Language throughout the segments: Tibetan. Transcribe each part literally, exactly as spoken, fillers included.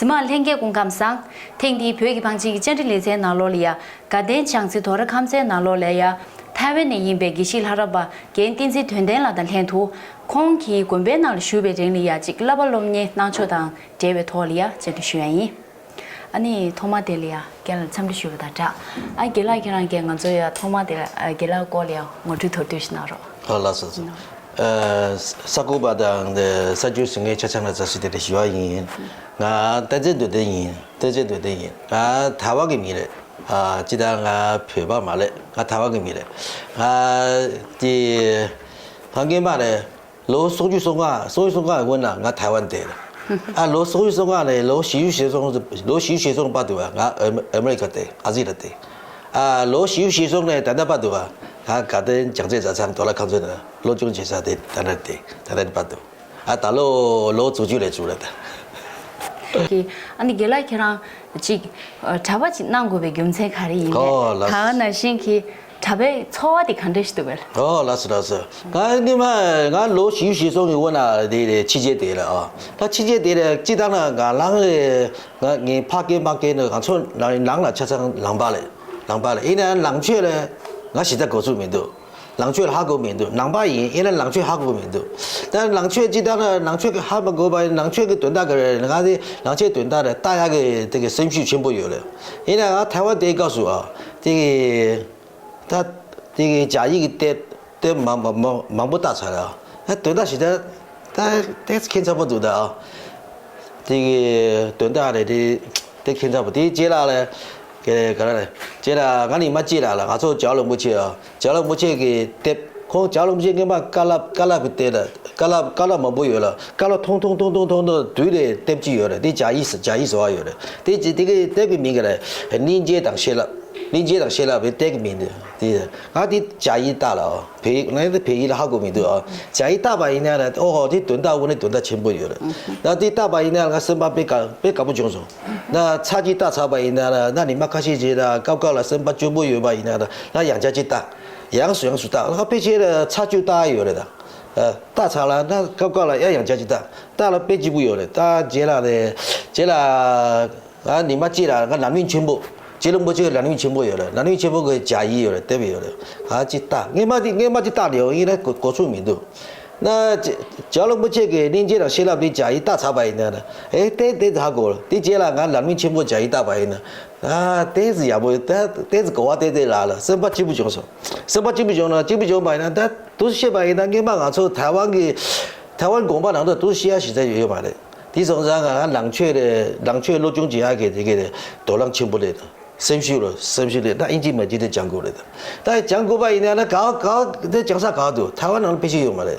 གཟིགས་མང་ལྷན་རྒྱས་སྐུ་ཁམས་བཟང་། ཐེངས་འདིའི་བོད་ཀྱི་བང་ཆེན་གྱི་བཅར་འདྲི་ལེ་ཚན་ནང་ལོགས་ལ་ཡ། དགའ་ལྡན་བྱང་རྩེ་དོ་ར་ཁམས་ཚན་ནང་ལོགས་ལ་ཡ། ཐའེ་ཝན་ནས་ཡིན་པའི་དགེ་བཤེས་ལྷ་རམས་པ་རྒན་བསྟན་འཛིན་དོན་ལྡན་ལགས་དང་ལྷན་དུ། ཁོང་གིས་དགོན་པའི་ནང་ལ་བཞུགས་པའི་རིང་ལ་ཡ་གཅིག་བསླབ་པ་སློབ་གཉེར་གནང་ཕྱོགས་དང་འབྲེལ་བའི་ཐོག་ལ་ཡ་བཅར་འདྲི་ཞུ་ཡ་ཡིན། ཨ་ནི་ཐོག་མ་དེ་ལ་ཡ་རྒན་ལགས་འཚམས་འདྲི་ཞུ་བ་དང་སྦྲགས། ཨ་རྒན་ལགས་ཁྱེད་རང་གིས་ང་ཚོ་ཡ་ཐོག་མ་དེ་ལ་ཨ་རྒན་ལགས་སྐོར་ལ་ཡ་ངོ་སྤྲོད་མདོར་བསྡུས་ཤིག་གནང་རོགས། ཨ་ལགས་སོ་སོ། ཨ་གསར་འགོད་པ་དང་གསར་འགྱུར་གཟིགས་མཁན་ཆ་ཚང་ལ་བཀྲ་ཤིས་བདེ་ལེགས་ཞུ་བ་ཡིན། ང་བསྟན་འཛིན་དོན་ལྡན་ཡིན། བསྟན་འཛིན་དོན་ལྡན་ཡིན། ང་ཐའེ་ཝན་གྱི་མི་རེད། ཨ་སྤྱིར་བཏང་ང་བོད་པ་མ་རེད། ང་ཐའེ་ཝན་གྱི་མི་རེད། ང་དེ་ང་སྔོན་མ་རེད། ལོ་སུམ་ཅུ་སོ་ལྔ། སུམ་ཅུ་སོ་ལྔ་སྔོན་ལ་ང་ཐའེ་ཝན་བསྡད། ཨ་ལོ་སུམ་ཅུ་སོ་ལྔ་ནས་ལོ་བཞི་བཅུ་ཞེ་སོང་། ལོ་བཞི་བཅུ་ཞེ་སོང་བར་དུ་ང་ཨ་མེ་རི་ཀ་བསྡད། ཨ་ཟི་ལ་བསྡད། ཨ་ལོ་བཞི་བཅུ་ཞེ་སོང་ནས་ད་ལྟ་བར་དུ་ང་དགའ་ལྡན་བྱང་རྩེ་བཟའ་ཚང་དོ་ལ་ཁམས་ཚན་ནས་སློབ་སྦྱོང་བྱེད་ས་དེ་ད་ལྟ་བསྡད། ད་ལྟ་བར་དུ། ཨ་ད་ལོ་ལོ་དྲུག་ཅུ་ལས་བཅུ་ལ་ད། ཨ་ནི་རྒན་ལགས་ཁྱེད་རང་ཅིག་གྲྭ་པ་ཅིག་གནང་དགོས་པའི་རྒྱུ་མཚན་ག་རེ་ཡིན་ལགས། ཨོ་ལགས། ད་ག་ནང་བཞིན་གྱི་གྲྭ་པའི་འཚོ་བ་དེ་ག་འདྲ་ཞིག་འདུག་པས། ཨོ་ལགས་སོ་ལགས་སོ། ང་སྔོན་མ་ང་ལོ་བཞི་བཅུ་ཞེ་སོང་གི་འོག་ན་དེ་རེད། ཕྱི་རྒྱལ་དེ་ལ་ཨ་ད་ཕྱི་རྒྱལ་དེ་ལ་སྤྱིར་བཏང་ན་ང་ལང་རེད། ང་ངའི་ཕ་སྐད་མ་སྐད་ནི་ང་ཚོ་ནང་ནང་ལ་ཆ་ཚང་ལང་པ་རེད། ལང་པ་རེད། ཡིན་ན་ལང་ཆོས་ལ་ང་ཞེ་དྲག་གོ་ཚོད་མི་འདུག་ལང་ཆོས་ཧ་གོ་མི་འདུག་ནང་པ་ཡིན། ཡིན་ན་ལང་ཆོས་ཧ་གོ་མི་འདུག་ད་ལང་ཆོས་སྤྱིར་བཏང་ན་ལང་ཆོས་ཀྱི་ཧ་མ་གོ་བ་ཡིན། ལང་ཆོས་ཀྱི་དོན་དག་ག་རེ་རེད། ང་དེ་ལང་ཆོས་དོན་དག་རེད། ལྟ་ཡག་གི་དེ་གི་སེམས་ཤུགས་ཆེན་པོ་ཡོད་རེད། ཡིན་ན་ང་ཐའེ་ཝན་དེའི་སྐབས་སུ་ཨ་དེ་གི་ད་དེ་གི་རྒྱ་ཡིག་གི་དེབ་དེབ་མང་མང་མང་པོ་བལྟས་ཚར་རེད། ཨ་དོན་དག་ཞིག་ད། ད་ཏོག་ཙམ་ཁྱད་མཚར་པོ་འདུག་ད་ཨ། དེ་གི་དོན་དག་རེད་དེ། དེ་ཁྱད་མཚར་པོ་དེ་རྗེས་ལ་ལས། ག་རེ་ག་རེ་རེད། རྗེས་ལ་ང་ནི་མ་གཅིག་ལ་ལ་ང་ཚོ་རྒྱལ་བ་རིན་པོ་ཆེ་ཨ། རྒྱལ་བ་རིན་པོ་ཆེ་གི་དེབ། ཁོང་རྒྱལ་བ་རིན་པོ་ཆེ་སྔོན་མ་བཀའ་སློབ་བཀའ་སློབ་གི་དེབ་ལ་བཀའ་སློབ་བཀའ་སློབ་མང་པོ་ཡོད་ལ། བཀའ་སློབ་ཐུང་ཐུང་ཐུང་ཐུང་ཐུང་ཐུང་བསྡུས་ཏེ་དེབ་ཅིག་ཡོད་རེད། དེ་རྒྱ་ཡིག་རྒྱ་ཡིག་བཟོ་བ་ཡོད་རེད། དེ་ཅི་དེ་གི་དེབ་གི་མིང་ག་རེ། སྙིང་རྗེ་དང་བཤད་ལ། སྙིང་རྗེ་དང་བཤད་ལ་བའི་དེབ་གི་མིང་དེ། དེ་ང་དེ་རྒྱ་ཡིག་ལྟ་ལ་ཨ། བོད་ཡིག་ང་དེ་བོད་ཡིག་ལ་ཧ་གོ་མི་འདུག་ཨ། རྒྱ་ཡིག་ལྟ་བ་ཡིན་ན་ལ་ཨོ་ཧོ་དེ་དོན་དག་དངོས་གནས་དོན་དག་ཆེན་པོ་ཡོད་རེད། ད་དེ་ལྟ་བ་ཡིན་ན་ང་སེམས་པ་དཔེ་དགའ་དཔེ་དགའ་པོ་བྱུང་སོང་། ད་ཚར་གཅིག་ལྟ་ཚར་བ་ཡིན་ན་ལ་ད་ཉི་མ་ཁ་ཤས་ཅིག་ལ་སྐབས་སྐབས་ལ་སེམས་པ་སྐྱོ་པོ་ཡོད་པ་ཡིན་ན་ལ་ད་ཡང་བསྐྱར་ཅིག་ལྟ། ཡང་སུ་ཡང་སུ་ལྟ་ལ་ཕལ་ཆེར་ཚར་བཅུ་ལྟ་ཡོད་རེད་ད། ལྟ་ཚར་ལ་ད་སྐབས་སྐབས་ལ་ཡང་ཡང་བསྐྱར་ཅིག་ལྟ། ལྟ་ལ་དཔེ་སྐྱིད་པོ་ཡོད་རེད། ད་རྗེས་ལ་རེད། རྗེས་ལ། ང་ཉི་མ་གཅིག་ལ་ང་ལམ་རིམ་ཆེན་པོ། རྗེ་རིན་པོ་ཆེ་གི་ལམ་རིམ་ཆེན་པོ་ཡོད་རེད། ལམ་རིམ་ཆེན་པོ་གི་རྒྱ་ཡིག་ཡོད་རེད། དེབ་ཡོད་རེད། ང་གཅིག་ལྟ། སྔོན་མ་དེ་སྔོན་མ་གཅིག་ལྟ་ནས་ཡོང་ཡིན་ན་གོ་གོ་ཚོད་མི་འདུག་ན་རྗེ་རྗེ་རིན་པོ་ཆེ་གི་སྙིང་རྗེ་དང་བཤད་ལ་དེ་རྒྱ་ཡིག་ལྟ་ཚར་བ་ཡིན་ན་ཨེ་དེ་དེ་ཧ་གོ། དེ་རྗེས་ལ་ང་ལམ་རིམ་ཆེན་པོ་རྒྱ་ཡིག་ལྟ་བ་ཡིན་ན་ཨ་དེ་ཙི་ཡག་པོ་ཡོད། དེ་དེ་ཙི་གོ་བ་དེ་དེ་ལ་ལ་སེམས་པ་སྐྱིད་པོ་བྱུང་སོང་། སེམས་པ་སྐྱིད་པོ་བྱུང་ན་སྐྱིད་པོ་བྱུང་བ་ཡིན་ན་ད་དུ་བཤད་པ་ཡིན་ན་སྔོན་མ་ང་ཚོ་ཐའེ་ཝན་གི་ཐའེ་ཝན་དགོན་པ་ནང་དུ་དུ་བཤད་ཡ་ཞིག་ད་ཡོད་མ་རེད། དེ་སོང་ཙང་ང་ལང་ཆོས་རེད། ལང་ཆོས་སློབ་སྦྱོང་བྱེད་ཡག་གི་དེ་གི་རེད། དོ་སྣང་ཆེན་པོ་རེད། སེམས་ཤུགས་རེད། སེམས་ཤུགས་རེད། ད་ཨིན་ཇི་མ་ཇི་དེ་སྦྱང་དགོས་རེད། ད་སྦྱང་དགོས་པ་ཡིན་ན་ན་ག་ག་དེ་སྦྱང་ས་ག་འདུག་ཐའེ་ཝན་ནང་ལ་ཕལ་ཆེར་ཡོད་མ་རེད།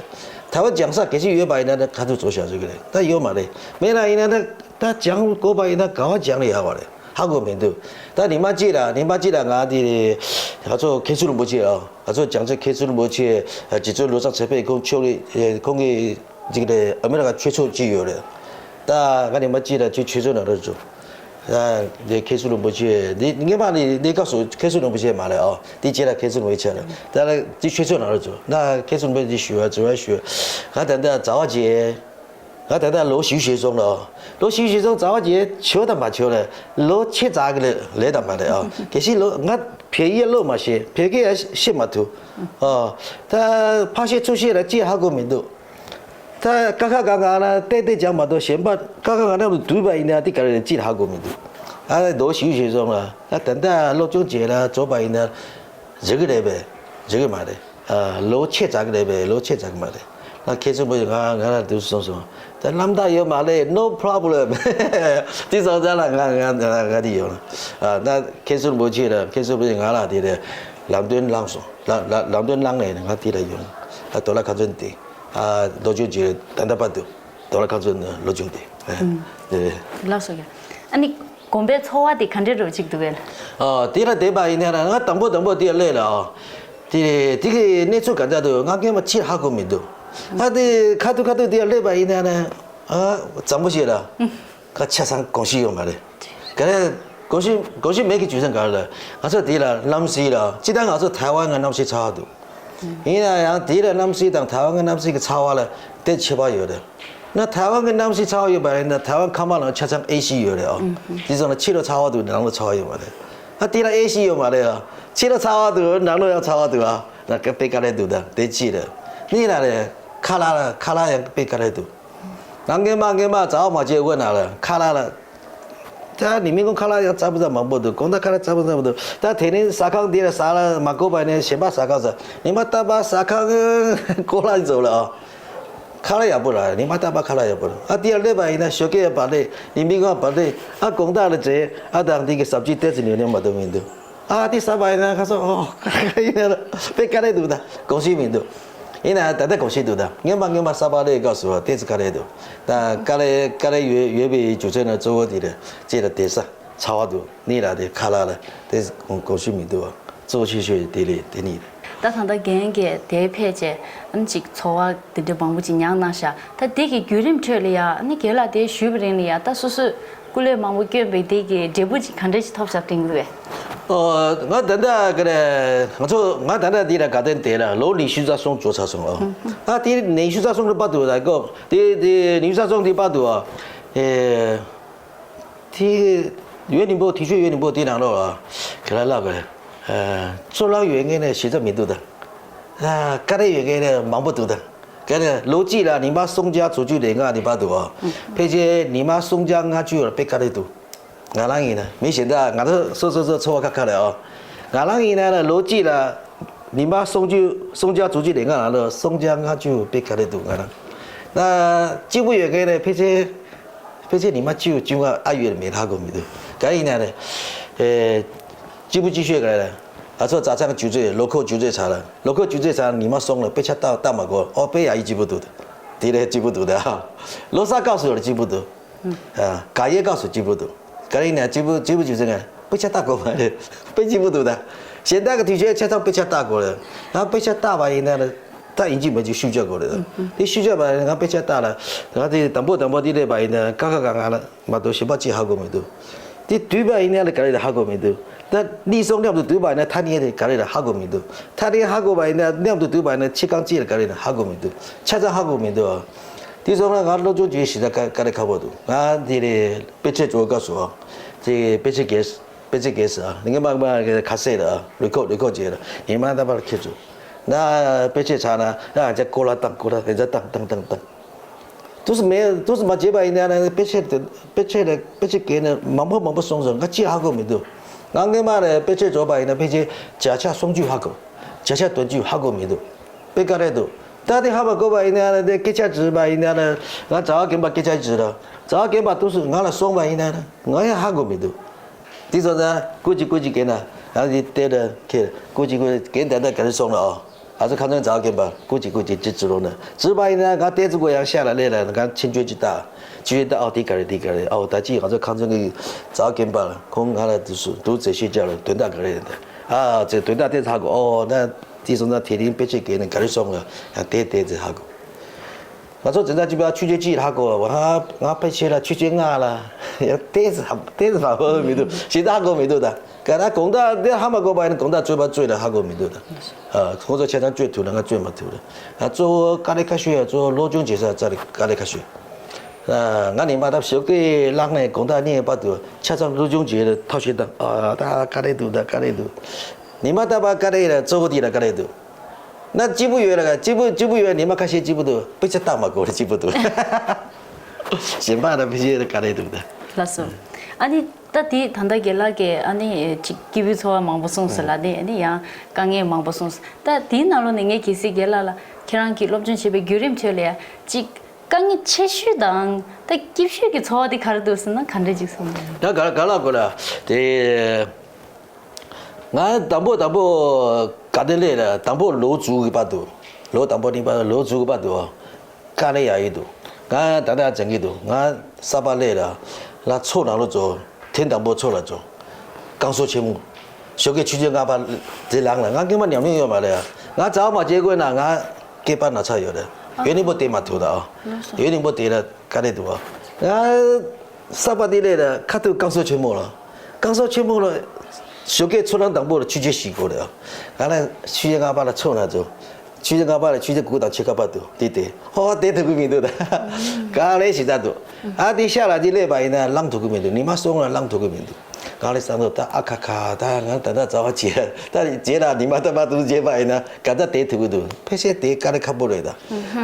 ཐའེ་ཝན་སྦྱང་ས་གལ་སྲིད་ཡོད་པ་ཡིན་ན་ན་ག་དུ་བཙོ་བཞག་བཟོ་གི་རེད། ད་ཡོད་མ་རེད། མེད་ན་ཡིན་ན་ན་ད་སྦྱང་དགོས་པ་ཡིན་ན་ག་བ་སྦྱང་ལ་ཡག་པ་རེད། ཧ་གོ་མི་འདུག་ད་ཉི་མ་གཅིག་ལ་ཉི་མ་གཅིག་ལ་ང་དེ་ང་ཚོ་མཁན་ཟུར་རིན་པོ་ཆེ་ཨ། ང་ཚོ་སྦྱང་ཚེ་མཁན་ཟུར་རིན་པོ་ཆེ་རྗེ་བཙུན་བློ་བཟང་ཚེ་འཕེལ་ཁོང་མཆོག་རེད། ཁོང་གི་ཅིག་རེད། ཨ་མི་རི་ཀ་ཆོས་ཚོགས་ཅིག་ཡོད་རེད། ད་ང་ཉི་མ་གཅིག་ལ་ཅིག་ཆོས་ཚོགས་ནང་རོལ་བྱུང་། ད་དེ་མཁན་ཟུར་རིན་པོ་ཆེ་འདི་སྔོན་མ་ནི་འདི་སྐབས་སུ་མཁན་ཟུར་རིན་པོ་ཆེ་མ་རེད་ཨ། དེ་རྗེས་ལ་མཁན་ཟུར་རིན་པོ་ཆེ་ཆགས་རེད། ད་ལ་ཅིག་ཆོས་ཚོགས་ནང་རོལ་བྱུང་། ད་མཁན་ཟུར་རིན་པོ་ཆེ་ཞུ་བ་འཛུལ་བ་ཞུ། ང་ད་ལྟ་ཛ་བ་རྗེ། ང་ད་ལྟ་ལོ་བཞི་བཅུ་ཞེ་སོང་ལ། ལོ་བཞི་བཅུ་ཞེ་སོང་ཛ་བ་རྗེ་ཆོས་དང་མ་ཆོས་ལ་ལོ་ཕྱེད་ཙམ་གི་ལས་ལས་དང་མ་རེད་ཨ། གལ་སྲིད་ལོ་ང་བལ་ཡིག་ཀློག་མ་ཤེས། བལ་སྐད་ཡང་ཤེས་མ་ཐུབ་ཨ། ད་ཕར་བཤད་ཚུར་བཤད་ལ་ཅི་ཧ་གོ་མི་འདུག་ད་ཀ་ཁ་ག་ང་ལ་ཏན་ཏན་སྦྱང་མ་གཏོགས་གཞན་པ་ཀ་ཁ་ག་ང་ལ་བསྡུས་པ་ཡིན་ན་དེ་ག་རེ་རེད་ཅི་ཧ་གོ་མི་འདུག་ཨ་ལོ་བཞི་བཅུ་ཞེ་སོང་ལ་ད་ད་ལྟ་སློབ་སྦྱོང་བྱས་ལ་རྫོགས་པ་ཡིན་ན་རེད་གི་རེད་པས། རེད་གི་མ་རེད། ཨ་ལོ་ཕྱེད་ཙམ་གི་རེད་པས། ལོ་ཕྱེད་ཙམ་གི་མ་རེད། ང་མཁན་ཟུར་རིན་པོ་ཆེ་ང་ང་ལ་འདུག་གསུངས་སོང་། ད་རྣམ་དག་ཡོད་མ་རེད། No problem། དེ་སོང་ཙང་ལ་ང་ང་ང་ང་དེ་ཡོང་། ཨ་ད་མཁན་ཟུར་རིན་པོ་ཆེ་ལ་མཁན་ཟུར་རིན་པོ་ཆེ་ང་ལ་དེ་རེད། ལམ་སྟོན་བསླངས་སོང་། ལ་ལ་ལམ་སྟོན་བསླངས་ནས་ང་དེ་ལ་ཡོང་། ཨ་དོ་ལ་ཁ་ཚོན་དེ། ཨ་ལོ་རྒྱུས་ཀྱི་ད་ལྟ་བར་དུ་དོ་ལ་ཁ་ཚོན་ལོ་རྒྱུས་དེ། ཨ་དེ་རེད། ལགས་སོ་ཡ། ཨ་ནི། དགོན་པའི་འཚོ་བ་དེ་ག་འདྲ་རུ་ཅིག་འདུག་གས། ཨ་དེ་ལ་བསྡད་པ་ཡིན་ན་ང་དང་པོ་དང་པོ་དེ་ལ་སླེབས་ལ་ཨ། དེ་དེ་གི་གནས་ཚུལ་ག་འདྲ་འདུག་ང་སྔོན་མ་ཕྱིར་ཧ་གོ་མི་འདུག་ཨ་དེ་ཁ་ཐུག་ཁ་ཐུག་དེ་ལ་སླེབས་པ་ཡིན་ན་ཨ་འཛམ་བུ་གླིང་ལ་ཁ་ཆ་ཚང་གོམས་གཤིས་ཡོད་མ་རེད། ག་རེ་གོམས་གཤིས་གོམས་གཤིས་མེད་ཀྱི་རྒྱུ་མཚན་ག་རེ་ལ་ང་ཚོ་དེ་ལ་གནམ་གཤིས་ལ་སྤྱིར་བཏང་ང་ཚོ་ཐའེ་ཝན་གི་གནམ་གཤིས་ཚ་བ་འདུག་ཡིན་ན་ཡང་དེ་ལ་གནམ་གཤིས་དང་ཐའེ་ཝན་གི་གནམ་གཤིས་ཀྱི་ཚ་བ་ལ་དེ་ཁྱད་པར་ཡོད་རེད། ང་ཐའེ་ཝན་གྱི་གནམ་གཤིས་ཚ་བ་ཡོད་པ་རེད་ན། ཐའེ་ཝན་ཁ་མ་ལ་ཆ་ཚང་ཨེ་སི་ཡོད་རེད་ཨ། དེ་ཙང་ལ་ཕྱི་ལ་ཚ་བ་འདུག་ནང་ལ་ཚ་བ་ཡོད་མ་རེད། ཨ་དེ་ལ་ཨེ་སི་ཡོད་མ་རེད་ཨ། ཕྱི་ལ་ཚ་བ་འདུག་ནང་ལ་ཡང་ཚ་བ་འདུག་ཨ། ན་ཀ་དཔེ་དཀའ་ལས་འདུག་ད་དེ་ཅི་རེད། གཉིས་ལ་རེད། ཁ་ལག་ལ་ཁ་ལག་ཡང་དཔེ་དཀའ་ལས་འདུག་ང་སྔོན་མ་སྔོན་མ་ཟ་བ་མ་བྱས་དགོས་ན་ལ་ཁ་ལག་ལ། ད་ནི་མི་ཁོང་ཁ་ལག་ཡང་རྩ་བ་ཟ་མང་པོ་འདུག་གོང་ད་ཁ་ལག་རྩ་བ་ཟ་མང་པོ་འདུག་ད་དེ་ནི་ཟ་ཁང་འདི་ལ་ཟ་ལ་མ་དགོས་པ་ནི་གཞན་པ་ཟ་ཁང་ཟ། ཉི་མ་རྟག་པར་ཟ་ཁང་ཀོ་ལ་ཡིན་ཟོ་ལ་ཨ། ཁ་ལག་ཡག་པོ་ར་ཉི་མ་རྟག་པར་ཁ་ལག་ཡག་པོ་ར། ཨ་དེ་ཡར་སླེབས་པ་ཡིན་ན་ཞོགས་ཀས་ཡར་བར་སླེབས་ཉི་མི་གང་བར་སླེབས་ཨ་གོང་ད་ལ་བྱས་ཨ་དང་འདི་གི་ཟབ་ཅིག་ཏོག་ཙམ་ཉོས་ནས་མ་གཏོགས་མི་འདུག་ཨ་དེ་ཟ་བ་ཡིན་ན་ཁ་སང་ཨོ་ཡིན་ན་དཔེ་དཀའ་ལས་འདུག་ད་གོམས་གཤིས་མི་འདུག་ཡིན་ན་ད་ལྟ་གོམས་གཤིས་འདུག་ད་སྔོན་མ་སྔོན་མ་ཟ་བ་ལས་སྐབས་སུ་ཏོག་ཙམ་དཀའ་ལས་འདུག་ད་དཀའ་ལས་དཀའ་ལས་ཡོད་ཡོད་པའི་རྒྱུ་མཚན་ནི་གཙོ་བོ་དེ་རེད། གཅིག་ལ་དེ་ཟ་ཚ་བ་འདུག་གཉིས་ལ་དེ་ཁ་ལག་ལ་དེ་གོམས་གཤིས་མི་འདུག་གཙོ་ཆེ་ཤོས་དེ་ལས་དེ་གཉིས་རེད། ད་ད་ལྟ་རྒན་གྱིས་དེ་ཕལ་ཆེར་ཨ་ནི་ཅིག་ཚོར་བ་དེ་འདྲ་མང་པོ་ཅིག་མྱངས་གནང་ཤག་ད་དེ་གི་བརྒྱུད་རིམ་ཁྲོད་ལ་ཡ་ཨ་ནི་རྒན་ལགས་དེ་ཞུས་པ་རིང་ལ་ཡ་ད་སོ་སོས་སྐུ་ལས་མང་པོ་བསྐྱོན་པའི་དེ་གི་འབྲས་བུ་ཅིག་ག་འདྲ་ཅིག་ཐོབ་ཤག་དྲན་གི་རེད། ཨོ་ང་ད་ལྟ་ག་རེ་ང་ཚོ་ང་ད་ལྟ་འདི་ལ་དགའ་ལྡན་དེ་ལ་ལོ་ཉི་ཤུ་རྩ་གསུམ་འགྲོ་ཚར་སོང་ཨ། ཨ་དེ་ཉི་ཤུ་རྩ་གསུམ་རེ་བར་དུ་ལ་གོ་དེ་དེ་ཉི་ཤུ་རྩ་གསུམ་དེ་བར་དུ་ཨ། ཨེ། དེ་ཡོད་ནི་པོ་དེ་ཤོད་ཡོད་ནི་པོ་དེ་ནང་ལོགས་ལ་ག་ལ་ལབ་པས། གཙོ་ལག་ཡོད་མཁན་ནས་ཞེ་ཚ་མི་འདུག་ད། དཀའ་ལས་ཡོད་མཁན་ནས་མང་པོ་འདུག་ད། ག་ནས་ལོ་གཅིག་ལ་ཉི་མ་སུམ་བརྒྱ་བཅུ་གཅིག་ནས་ལྔ་ནི་བར་འདུག་ཨ། ཕལ་ཆེར་ཉི་མ་སུམ་བརྒྱ་ལྔ་བཅུ་ལ་དཔེ་དཀའ་ལས་འདུག་ང་རང་ཡིན་ན་མི་གཞན་དག་ང་ཚོ་སོ་སོ་སོ་ཚོར་བ་ཁ་ཁ་རེད་ཨ། ང་རང་ཡིན་ན་ལོ་གཅིག་ལ་ཉི་མ་སུམ་བརྒྱ་སུམ་བརྒྱ་བཅུ་གཅིག་ནས་ལྔ་ལ་ལོ་སུམ་བརྒྱ་ལྔ་བཅུ་དཔེ་དཀའ་ལས་འདུག་ང་རང་། ད་གཅིག་པུ་ཡོད་མཁན་ནས་ཕལ་ཆེར། ཕལ་ཆེར་ཉི་མ་བཅུ་བཅོ་ལྔ་ཨ་ཡོད་མེད་ཧ་གོ་མི་འདུག་ག་ཡིན་ན་རེད། ཨེ། གཅིག་པུ་གཅིག་ཤོད་ག་རེ་རེད། ང་ཚོ་བྱ་ཚང་ཇུས་ཚོད་ལོ་ཁོག་ཇུས་ཚོད་ཚར་ལ་ལོ་ཁོག་ཇུས་ཚོད་ཚར་ཉི་མ་གསུམ་ལ་དཔེ་ཆ་ལྟ་ལྟ་མ་དགོས་ཨོ་དཔེ་ཡག་ཡིན་གཅིག་པུ་འདུག་དེ་རེད་གཅིག་པུ་འདུག་ད། ལོ་གསར་སྐབས་སུ་ལ་གཅིག་པུ་འདུག་ཨ། དགག་དབྱེ་སྐབས་སུ་གཅིག་པུ་འདུག་ག་རེ་ཡིན་ན་གཅིག་པུ་གཅིག་པུ་ཇུས་ཚོད་ང་དཔེ་ཆ་ལྟ་དགོས་མ་རེད། དཔེ་གཅིག་པུ་འདུག་ད། གཞན་དག་གི་དུས་ཆེན་ཆ་ཚང་དཔེ་ཆ་ལྟ་དགོས་རེད། ང་དཔེ་ཆ་ལྟ་བ་ཡིན་ན་ད་ཡིན་གཅིག་མིན་གཅིག་ཤུགས་རྒྱག་དགོས་རེད་ད། དེ་ཤུགས་རྒྱག་པ་ཡིན་ན་ང་དཔེ་ཆ་ལྟ་ལ་ང་དེ་དང་པོ་དང་པོ་དེ་སླེབས་པ་ཡིན་ན་ཀ་ཁ་ག་ང་ལ། མ་གཏོགས་གཞན་པ་ཅིག་ཧ་གོ་མི་འདུག་དེ་བསྡུས་པ་ཡིན་ན་ལ་ག་རེ་ལ་ཧ་གོ་མི་འདུག་ད་གཉིས་གསུམ་མཉམ་དུ་བསྡུས་པ་ཡིན་ན་ཐ་སྙད་དེ་ག་རེ་ལ་ཧ་གོ་མི་འདུག་ཐ་སྙད་ཧ་གོ་བ་ཡིན་ན་མཉམ་དུ་བསྡུས་པ་ཡིན་ན་ཕྱི་རྐང་གཅིག་ལ་ག་རེ་ལ་ཧ་གོ་མི་འདུག་ཆ་ཚང་ཧ་གོ་མི་འདུག་དེ་སོང་ན་ང་སློབ་སྦྱོང་བྱེད་ཞེ་དྲག་དཀའ་ལས་ཁག་པོ་འདུག་ང་དེ་རེད་དཔེ་ཆ་སྦྱོང་སྐབས་སུ་དེ་དཔེ་ཆ་གས་དཔེ་ཆ་གས་ཨ་ངས་མ་མ་གས་ཁ་གསལ་ར་རི་ཁོག་རི་ཁོག་བྱས་ར་ངས་མ་ད་པར་ཁྱེར་ཚུལ་ན་དཔེ་ཆ་ཚར་ན་ཨ་ཅག་ཀོ་ལ་བཏང་ཀོ་ལ་དེ་ཚ་བཏང་བཏང་བཏང་བཏང་། དུས་སུ་མེད་དུས་སུ་མ་བརྗེད་པ་ཡིན་ན་ནི་དཔེ་ཆ་དེ་དཔེ་ཆ་ལ་དཔེ་ཆ་གས་ནས་མང་པོ་མང་པོ་སོང་ཟེར་ང་ཅི་ཧ་གོ་མི་འདུག་ང་སྔོན་མ་ནས་དཔེ་ཆ་རྫོགས་པ་ཡིན་ན་ཕལ་ཆེར་བརྒྱ་ཆ་སུམ་ཅུ་ཧ་གོ་བརྒྱ་ཆ་བདུན་ཅུ་ཧ་གོ་མི་འདུག་དཔེ་དཀའ་ལས་འདུག་ད་དེ་ཧ་མ་གོ་བ་ཡིན་ན་ནི་དེ་སྐད་ཆ་དྲིས་པ་ཡིན་ན་ནི་ང་ཛ་བ་རྒན་པ་སྐད་ཆ་དྲིས་ར་ཛ་བ་རྒན་པ་དུས་སུ་ང་ལ་སོང་བ་ཡིན་ན་ནི་ང་ཡང་ཧ་གོ་མི་འདུག་དེ་ཚོ་ད་སྐུ་མཁྱེན་སྐུ་མཁྱེན་གས་ན་ང་དེ་བལྟས་ར་ཁྱེད་སྐུ་མཁྱེན་སྐུ་མཁྱེན་ད་ལྟ་ག་རེ་སོང་ལ་ཨོ། ང་ཚོ་ཁ་སང་ཛ་བ་རྒན་པ་སྐུ་མཁྱེན་སྐུ་མཁྱེན་ཅི་བྱེད་རོགས་གནང་བྱས་པ་ཡིན་ན་ང་བལྟས་ཚུགས་གོ་ཡང་ཤ་ལ་ལས་ལ་ང་ཆེན་བརྗོད་ཅི་ལྟ། ཅི་ཡོད་ལྟ་ཨོ་དེ་ག་རེ་དེ་ག་རེ་ཨོ་ད་ཅི་ང་ཚོ་ཁ་སང་གི་ཛ་བ་རྒན་པ་ཁོང་ང་ལ་དུ་སུ་དུ་ཙེ་ཤེས་བྱ་ལ་དོན་དག་ག་རེ་ཡིན་ད་ཨ་ཙེ་དོན་དག་དེ་ཧ་གོ་ཨོ་ན་དེ་སོང་ན་དེ་རིང་དཔེ་ཆ་གས་ནས་ག་རེ་སོང་ལ་ཡང་དེ་དེ་ཙེ་ཧ་གོ་ང་ཚོ་འཛིན་གྲྭ་གཅིག་པ་ཆུ་ཚོད་གཅིག་ལ་ཧ་གོ་བ་ང་ང་ཕལ་ཆེར་ལ་ཆུ་ཚོད་ལྔ་ལ་ཡང་ཏེས་ཏེས་ཧ་གོ་མི་འདུག་ཞེ་དྲག་ཧ་གོ་མི་འདུག་ད་ག་ན་དགོང་དག་འདི་ཧ་མ་གོ་བ་ཡིན་དགོང་དག་རྩོད་པ་རྩོད་ལ་ཧ་གོ་མི་འདུག་ད་ཨ་ཁོང་ཚོ་ཆ་ཚང་རྩོད་ཐུབ་ན་ང་རྩོད་མ་ཐུབ་ད་ཨ་གཙོ་བོ་དཀའ་ལས་ཁག་ཤོས་ཡ་གཙོ་བོ་སློབ་སྦྱོང་བྱེད་ས་རྩ་ལ་དཀའ་ལས་ཁག་ཤོས་ང་ནི་མ་ཐབས་ཞོགས་ཀས་བླངས་ནས་དགོང་དག་གཉིད་བར་དུ་ཆ་ཚང་སློབ་སྦྱོང་བྱེད་ལ་ཐབས་ཤེས་དང་ཨ་ད་དཀའ་ལས་འདུག་ད་དཀའ་ལས་འདུག་ཉི་མ་རྟག་པར་དཀའ་ལས་ཡིན་ན་གཙོ་བོ་དེ་ལ་དཀའ་ལས་འདུག་ན་གཅིག་པུ་ཡོད་ལ་གཅིག་པུ་གཅིག་པུ་ཡོད་ཉི་མ་ཁ་ཤས་གཅིག་པུ་འདུག་དཔེ་ཆ་ལྟ་མ་དགོས་རེད་གཅིག་པུ་འདུག་གཞན་པ་ལ་དཔེ་ཆ་ལ་དཀའ་ལས་འདུག་ད། ལགས་སོ། ཨ་ནི་ད་དེ་ད་ལྟ་རྒན་ལགས་ཀྱིས་ཨ་ནི་ཅིག་སྐྱིད་པོའི་ཚོར་བ་མང་པོ་གསུངས་ཟེར་ལ་ནི་ཨ་ནི་ཡང་དཀའ་ངལ་མང་པོ་གསུངས་ཟེར་ད་དེའི་ནང་ལོགས་ནས་ངས་གལ་སྲིད་རྒན་ལགས་ལ་ཁྱེད་རང་གིས་སློབ་སྦྱོང་བྱེད་པའི་བརྒྱུད་རིམ་ཁྲོད་ལ་ཡང་ཅིག་དཀའ་ངལ་ཆེ་ཤོས་དང་ད་སྐྱིད་ཤོས་ཀྱི་ཚོར་བ་དེ་ག་རེ་འདུག་ཟེར་ན་ག་འདྲ་ཅིག་གསུངས་ད་ག་ག་ལ་གོ་ལ་དེ། ང་དང་པོ་དང་པོ་དགའ་ལྡན་སླེབས་ལ་དང་པོ་ལོ་དྲུག་གི་བར་དུ། ལོ་དང་པོ་ནི་བར་ལོ་དྲུག་གི་བར་དུ། དཀའ་ལས་ཡག་ཡོད་འདུག་ང་ད་ལྟ་སྦྱང་གི་འདུག་ང་གསར་པ་སླེབས་ལ་ལ་མཚོ་ནང་ལ་འཛུལ། ཐེངས་དང་པོ་མཚོ་ལ་འཛུལ། རྐང་སོ་ཆེན་མོ། ཞོགས་ཀས་ཆུ་ཚོད་ལྔ་པ་དེ་ལངས་ལ་ང་སྔོན་མ་ཉམས་མྱོང་ཡོད་མ་རེད། ང་ཙག་མ་བྱེད་དགོས་ན་ང་སྐེད་པ་ན་ཚ་ཡོད་རེད། ཡོད་ནི་པོ་དེ་མ་ཐུག་ད། ཡོད་ནི་པོ་དེ་ལ་དཀའ་ལས་འདུག་བ། ང་གསར་པ་དེ་ལས་ལ་ཁ་ཐུག་རྐང་སོ་ཆེན་མོ་ལ། རྐང་སོ་ཆེན་མོ་ལ་ཞོགས་ཀས་ཚོ་ལང་དང་པོ་ལ་ཆུ་ཆེ་ཞིག་དགོས་རེད། ང་ལ་ཆུ་ཆེ་ལྔ་པ་ལ་ཚོ་ན་ཚོ། ཆུ་ཚོད་ལྔ་པ་ལ་ཆུ་ཚོད་དགུ་དང་ཕྱེད་ཀ་བར་དུ་དེ་དེ་ཧོ་དེ་ཐུབ་ཀྱི་མི་འདུག་ད། ག་ལེ་ཞིག་ད་འདུག་ཨ་དེ་ཤ་ལ་དེ་སླེབས་པ་ཡིན་ན་ལངས་ཐུབ་ཀྱི་མི་འདུག་ཉི་མ་གསུམ་ལ་ལངས་ཐུབ་ཀྱི་མི་འདུག་ག་ལེ་བསམ་འདུག་ད་ཨ་ཁ་ཁ་ད་ང་ད་ད་ཚ་བ་བྱེད་ད་རྗེས་ལ་ཉི་མ་ད་མ་ཐུབ་བྱེད་པ་ཡིན་ན་ག་ད་དེ་ཐུབ་ཀྱི་འདུག་ཕལ་ཆེར་དེ་དཀའ་ལས་ཁག་པོ་རེད་ད།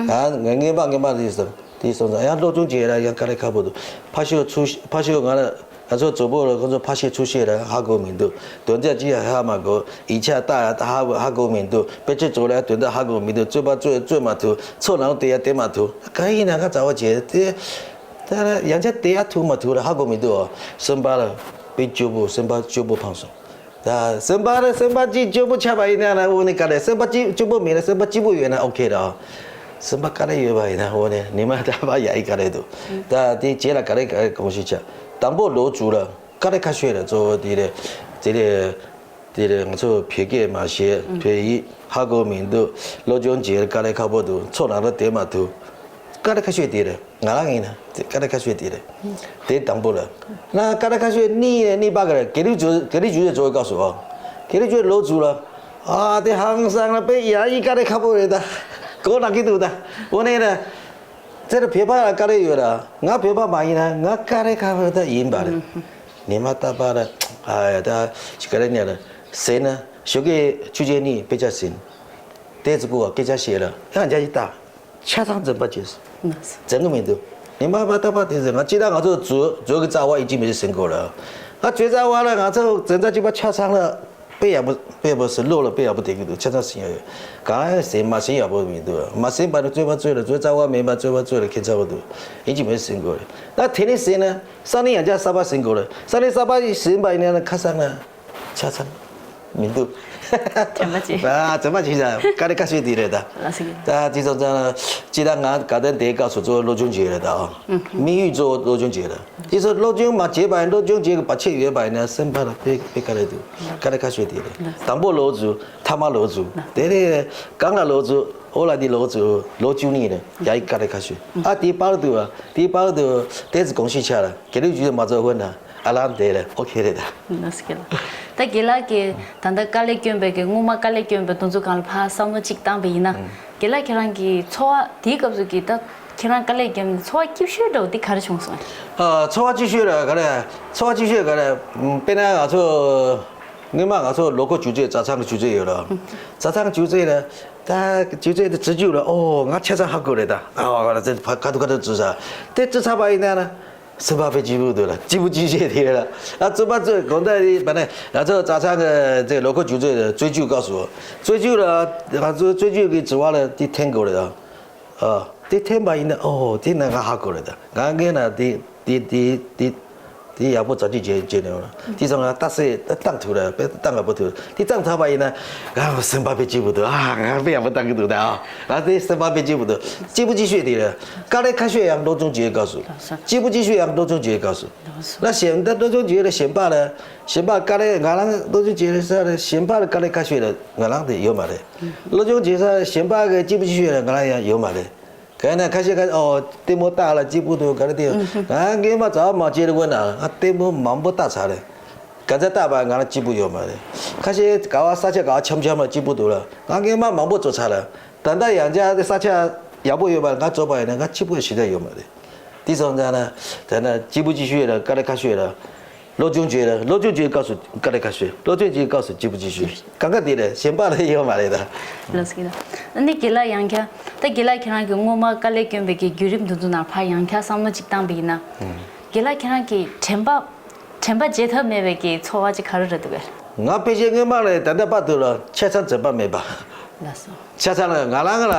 ཨ་ངས་ངན་པ་ངན་པ་དེ་སོང་དེ་སོང་ཙང་ཡང་སློབ་སྦྱོང་བྱེད་ཡ་ཡང་དཀའ་ལས་ཁག་པོ་འདུག་ཕ་ཤོད་ཚུ་ཕ་ཤོད་ང་ལ། ང་ཚོ་གཙོ་བོ་ལ་ཁོང་ཚོ་ཕ་ཤེས་ཚུ་ཤེས་ར་ཧ་གོ་མི་འདུག་དོན་དག་ཅི་ཡང་ཧ་མ་གོ་ཡིག་ཆ་ལྟ་ཡ་ད་ཧ་ཧ་གོ་མི་འདུག་དཔེ་ཆ་ཚོ་ལ་དོན་དག་ཧ་གོ་མི་འདུག་རྩོད་པ་རྩོད་རྩོད་མ་ཐུབ་ཚོ་ནང་དེ་ཡ་དེ་མ་ཐུབ་གང་ཡིན་ན་ང་རྩ་བ་བྱེད་དེ་ད་ཡང་ཆ་དེ་ཡ་ཐུབ་མ་ཐུབ་ར་ཧ་གོ་མི་འདུག་སེམས་པ་ལ་དཔེ་སྐྱོ་པོ་སེམས་པ་སྐྱོ་པོ་འཕངས་སོང་། ད་སེམས་པ་རེ་སེམས་པ་གཅིག་སྐྱོ་པོ་ཆགས་པ་ཡིན་ན་ན་འོ་ནི་ག་རེ་སེམས་པ་གཅིག་སྐྱོ་པོ་མེད་ན་སེམས་པ་སྐྱིད་པོ་ཡོད་ན་ཨོ་ཁེ་ར། སེམས་པ་དཀའ་ལས་ཡོད་པ་ཡིན་ན་འོ་ནི་ཉི་མ་ད་བ་ཡ་ཡི་དཀའ་ལས་འདུག་ད་དེ་རྗེས་ལ་ག་རེ་ག་རེ་གོང་ཞིག་ཆགས་དང་པོ་ལོ་དྲུག་ལ་དཀའ་ལས་ཁ་ཤོས་རེད། གཙོ་བོ་དེ་རེད་དེ་རེད་དེ་རེད། ང་ཚོ་བོད་སྐད་མ་ཤེས་བོད་ཡིག་ཧ་གོ་མི་འདུག་སློབ་སྦྱོང་བྱེད་དཀའ་ལས་ཁག་པོ་འདུག་ཚོ་ནང་ལ་བསྡད་མ་ཐུབ། དཀའ་ལས་ཁ་ཤོས་དེ་རེད། ང་རང་ཡིན་ན་དེ་དཀའ་ལས་ཁ་ཤོས་དེ་རེད། དེ་དང་པོ་ལ། ན་དཀའ་ལས་ཁ་ཤོས་གཉིས་རེད་གཉིས་པ་ག་རེ་དགེ་ལུགས་ཇོ་དགེ་ལུགས་ཇོ་ཡོད་ཚོ་ག་སོ། དགེ་ལུགས་ཇོ་ལོ་ཚུ་ལ། ཨ་དེ་ཧང་སང་ལ་དཔེ་ཡ་ཡི་དཀའ་ལས་ཁག་པོ་རེད་ད། གོ་ན་གི་འདུག་ད། འོ་ནས་ན། དེར་བོད་པ་ལ་དཀའ་ལས་ཡོད་ར་ང་བོད་པ་མ་ཡིན་ན་ང་དཀའ་ལས་ཁག་པོ་ད་ཡིན་པ་རེད། ཉི་མ་རྟག་པར་ཨ་ཡ་ད་ཅི་ག་རེ་ཉལ་ཟེར་ན་ཞོགས་ཀས་ཆུ་ཚོད་གཉིས་དཔེ་ཆ་ཟིན། དེ་ཚོ་ཀུ་བ་སྐད་ཆ་བཤད་ལ་ཡང་རྒྱ་ཡིག་ལྟ། ཆ་ཚང་འཛིན་པ་བྱས་སོང་། འཛིན་གི་མི་འདུག་ཉི་མ་པ་ཏག་པ་དེ་ཚོ་ང་ཅི་ད་ང་ཚོ་མཛོད་མཛོད་ཀྱི་རྩ་བ་ཨི་ཅི་མི་ཟིན་གོ་ལ། ང་ཚོའི་རྩ་བ་ལ་ང་ཚོ་འཛིན་རྩ་གཅིག་པ་ཆ་ཚང་ལ་དཔེ་ཡག་པོ་དཔེ་ཡག་པོ་ཟེར་བློ་ལ་དཔེ་ཡག་པོ་དེ་གི་འདུག་ཆ་ཚང་ཟིན་ཡག་ཡོད། གང་ཡང་ཟིན་མ་ཟིན་ཡག་པོ་མི་འདུག་མ་ཟིན་པ་ནི་རྩོད་པ་རྩོད་ལ་རྩོད་རྩ་བ་མེད་པ་རྩོད་པ་རྩོད་ལ་ཁྱད་མཚར་པོ་འདུག་ཨི་ཅི་མི་ཟིན་གོ་ལ། ད་དེ་ནི་ཟིན་ན་ས་ནི་ཡང་ཆ་གསར་པ་ཟིན་གོ་ལ་ས་ནི་གསར་པ་ཟིན་པ་ཡིན་ན་ཁ་སང་ན། ཆ་ཚང་། མི་འདུག་དྲན་པ་བྱེད། ཨ་དྲན་པ་བྱེད་ཤག་དཀའ་ལས་ཁ་ཤོས་དེ་རེད་ད། ལ་སི་གི་ད་དེ་ཚོ་ཚང་ཅི་ད་ང་ག་དན་དེའི་སྐབས་སུ་གཙོ་བོ་སློབ་སྦྱོང་བྱེད་རེད་ད། དམིགས་ཡུལ་གཙོ་བོ་སློབ་སྦྱོང་བྱེད་རེད། དེ་ཚོ་སློབ་སྦྱོང་མ་བྱས་པ་ཡིན་སློབ་སྦྱོང་བྱེད་པ་ཆེ་ཡོད་པ་ཡིན་ན་སེམས་པ་ལ་དཔེ་དཔེ་དཀའ་ལས་འདུག་དཀའ་ལས་ཁ་ཤོས་དེ་རེད། དང་པོ་ལོ་ཚུ་ཐ་མ་ལོ་ཚུ་དེ་རེད། གང་ལ་ལོ་ཚུ་ཨོ་ལ་དེ་ལོ་ཚུ་ལོ་བཅུ་གཉིས་རེད། ཡ་ཡི་དཀའ་ལས་ཁ་ཤོས་ཨ་དེའི་བར་དུ་བ་དེའི་བར་དུ་དེ་ཚོ་གོང་ཞིག་ཆགས་ལ། དགེ་ལུགས་ཇུས་མ་རྫོགས་ཧོན་ན་ཨ་ལམ་དེ་རེད་ཨོ་ཁེ་རེད་ད། ནོ་སི་ཀེ་ལ། ད་དགེ་ལགས་ཀྱིས་ད་ལྟ་དཀའ་ལས་བསྐྱོན་པའི་གི་སྔོན་མ་དཀའ་ལས་བསྐྱོན་པའི་དུས་ཚོད་གང་ལ་ཕར་བསམ་བློ་གཅིག་བཏང་པ་ཡིན་ན། དགེ་ལགས་ཁྱེད་རང་གི་ཚོར་བ་དེའི་སྐབས་སུ་གི་ད་ཁྱེད་རང་དཀའ་ལས་བསྐྱོན་ཚོར་བ་སྐྱིད་ཤོས་འདྲ་བོ་དེ་ག་རེ་བྱུང་སོང་། ཨ་ཚོར་བ་སྐྱིད་ཤོས་ར་ག་རེ་ཚོར་བ་སྐྱིད་ཤོས་ག་རེ་དཔེར་ན་ང་ཚོ་སྔོན་མ་ང་ཚོ་ལོ་འཁོར་ཆུ་ཚོད་གྲྭ་ཚང་གི་ཆུ་ཚོད་ཡོད་ར། གྲྭ་ཚང་གི་ཆུ་ཚོད་ར་ད་ཆུ་ཚོད་དེ་བརྩི་རྒྱུ་ར་ཨོ་ང་ཆ་ཚང་ཧ་གོ་རེད་ད་ཨ་ཁ་ཐུ་ཁ་ཐུ་བརྩི་ས་དེ་བརྩི་ཚར་བ་ཡིན་ན་ན། སེམས་པ་དཔེ་སྐྱིད་པོ་འདུག་ལ་སྐྱིད་པོ་སྐྱིད་ཤོས་དེ་ལ་ཨ་རྩོད་པ་རྩོད་དགོང་དག་རེད་པ་ནས་ང་ཚོ་རྩྭ་ཚང་གི་ཚེ་ལོ་འཁོར་རྒྱུགས་རྩོད་རྩོད་རྒྱུགས་སྐབས་སུ་རྩོད་རྒྱུགས་ལ་ང་ཚོ་རྩོད་རྒྱུགས་ཀྱི་དྲི་བ་ལ་དེ་འཐེན་དགོས་རེད་ཨ། དེ་འཐེན་པ་ཡིན་ན་ཨོ་དེ་ན་ང་ཧ་གོ་རེད་ད་ང་ངས་ན་དེ་དེ་དེ་དེ་དེ་ཡག་པོ་རྩ་ཅིག་བྱས་བྱས་ནས་ཡོང་ལ་དེ་ཚོ་ང་ལྟ་སེ་ལྟ་ཐུབ་རེད་དཔེ་ལྟ་ངག་པོ་ཐུབ་དེ་བཏང་ཚར་བ་ཡིན་ན་ང་སེམས་པ་དཔེ་སྐྱིད་པོ་འདུག་ཨ་ང་དཔེ་ཡག་པོ་བཏང་གི་འདུག་ད་ཨ་ང་དེ་སེམས་པ་དཔེ་སྐྱིད་པོ་འདུག་སྐྱིད་པོ་སྐྱིད་ཤོས་དེ་རེད་དཀའ་ལས་ཁ་ཤོས་ཡང་སློབ་སྦྱོང་བྱེད་སྐབས་སུ། སྐྱིད་པོ་སྐྱིད་ཤོས་ཡང་སློབ་སྦྱོང་བྱེད་སྐབས་སུ། ལ་གཞན་དག་སློབ་སྦྱོང་བྱེད་ལ་གཞན་པ་ལ་གཞན་པ་དཀའ་ལས་ང་རང་སློབ་སྦྱོང་བྱེད་ས་ལ་གཞན་པ་ལ་དཀའ་ལས་ཁ་ཤོས་ལ་ང་རང་དེ་ཡོད་མ་རེད། སློབ་སྦྱོང་བྱེད་ས་གཞན་པ་གི་སྐྱིད་པོ་སྐྱིད་ཤོས་ལ་ང་རང་ཡང་ཡོད་མ་རེད། ག་ན་ཁ་ཤས་ཁ་ཨོ་ལྟད་མོ་ལྟ་ལ་སྐྱིད་པོ་འདུག་ག་རེ་དེ་ང་སྔོན་མ་རྩ་བ་མ་བྱེད་རེ་བས་ན་ང་ལྟད་མོ་མང་པོ་ལྟ་ཚར་རེད། ག་ཚ་ལྟ་བ་ང་རང་སྐྱིད་པོ་ཡོད་མ་རེད། ཁ་ཤས་ག་བ་ས་ཆ་ག་བ་འཆམ་འཆམ་ལ་སྐྱིད་པོ་འདུག་ལ་ང་སྔོན་མ་མང་པོ་ཚོ་ཚར་རེད། ད་ལྟ་ཡང་བསྐྱར་དེ་ས་ཆ་ཡག་པོ་ཡོད་པ་ང་ཚོ་པ་ཡིན་ན་ང་གཅིག་པུ་ཞིག་ད་ཡོད་མ་རེད། དེ་སོང་ཙང་ན་ད་ན་གཅིག་པུ་གཅིག་ཤོས་ར་དཀའ་ལས་ཁ་ཤོས་ར། སློབ་སྦྱོང་བྱོས་ར་སློབ་སྦྱོང་བྱེད་སྐབས་སུ་དཀའ་ལས་ཁ་ཤོས་སློབ་སྦྱོང་བྱེད་སྐབས་སུ་གཅིག་པུ་གཅིག་ཤོས་གང་ག་དེ་རེད་གཞན་པ་རེད་ཡོད་མ་རེད་ད། ལགས་སོ་གི་ད། ཨ་ནི་དགེ་ལགས་ཡང་བསྐྱར་ད་དགེ་ལགས་ཁྱེད་རང་གི་སྔོན་མ་དཀའ་ལས་བསྐྱོན་པའི་གི་བརྒྱུད་རིམ་དེ་ཚོ་ནང་ཕར་ཡང་བསྐྱར་བསམ་བློ་གཅིག་བཏང་པ་ཡིན་ན། དགེ་ལགས་ཁྱེད་རང་གི་དྲན་པ། དྲན་པ་བརྗེད་ཐབས་མེད་པའི་གི་ཚོར་བ་ཅིག་ག་རེ་རེད་འདུག་གས། ང་ཕལ་ཆེར་སྔོན་མ་ལས་ད་ལྟ་བར་དུ་ལ་ཆ་ཚང་འཛེམ་པ་མེད་པ། ལགས་སོ། ཆ་ཚང་ལ་ང་རང་ལ་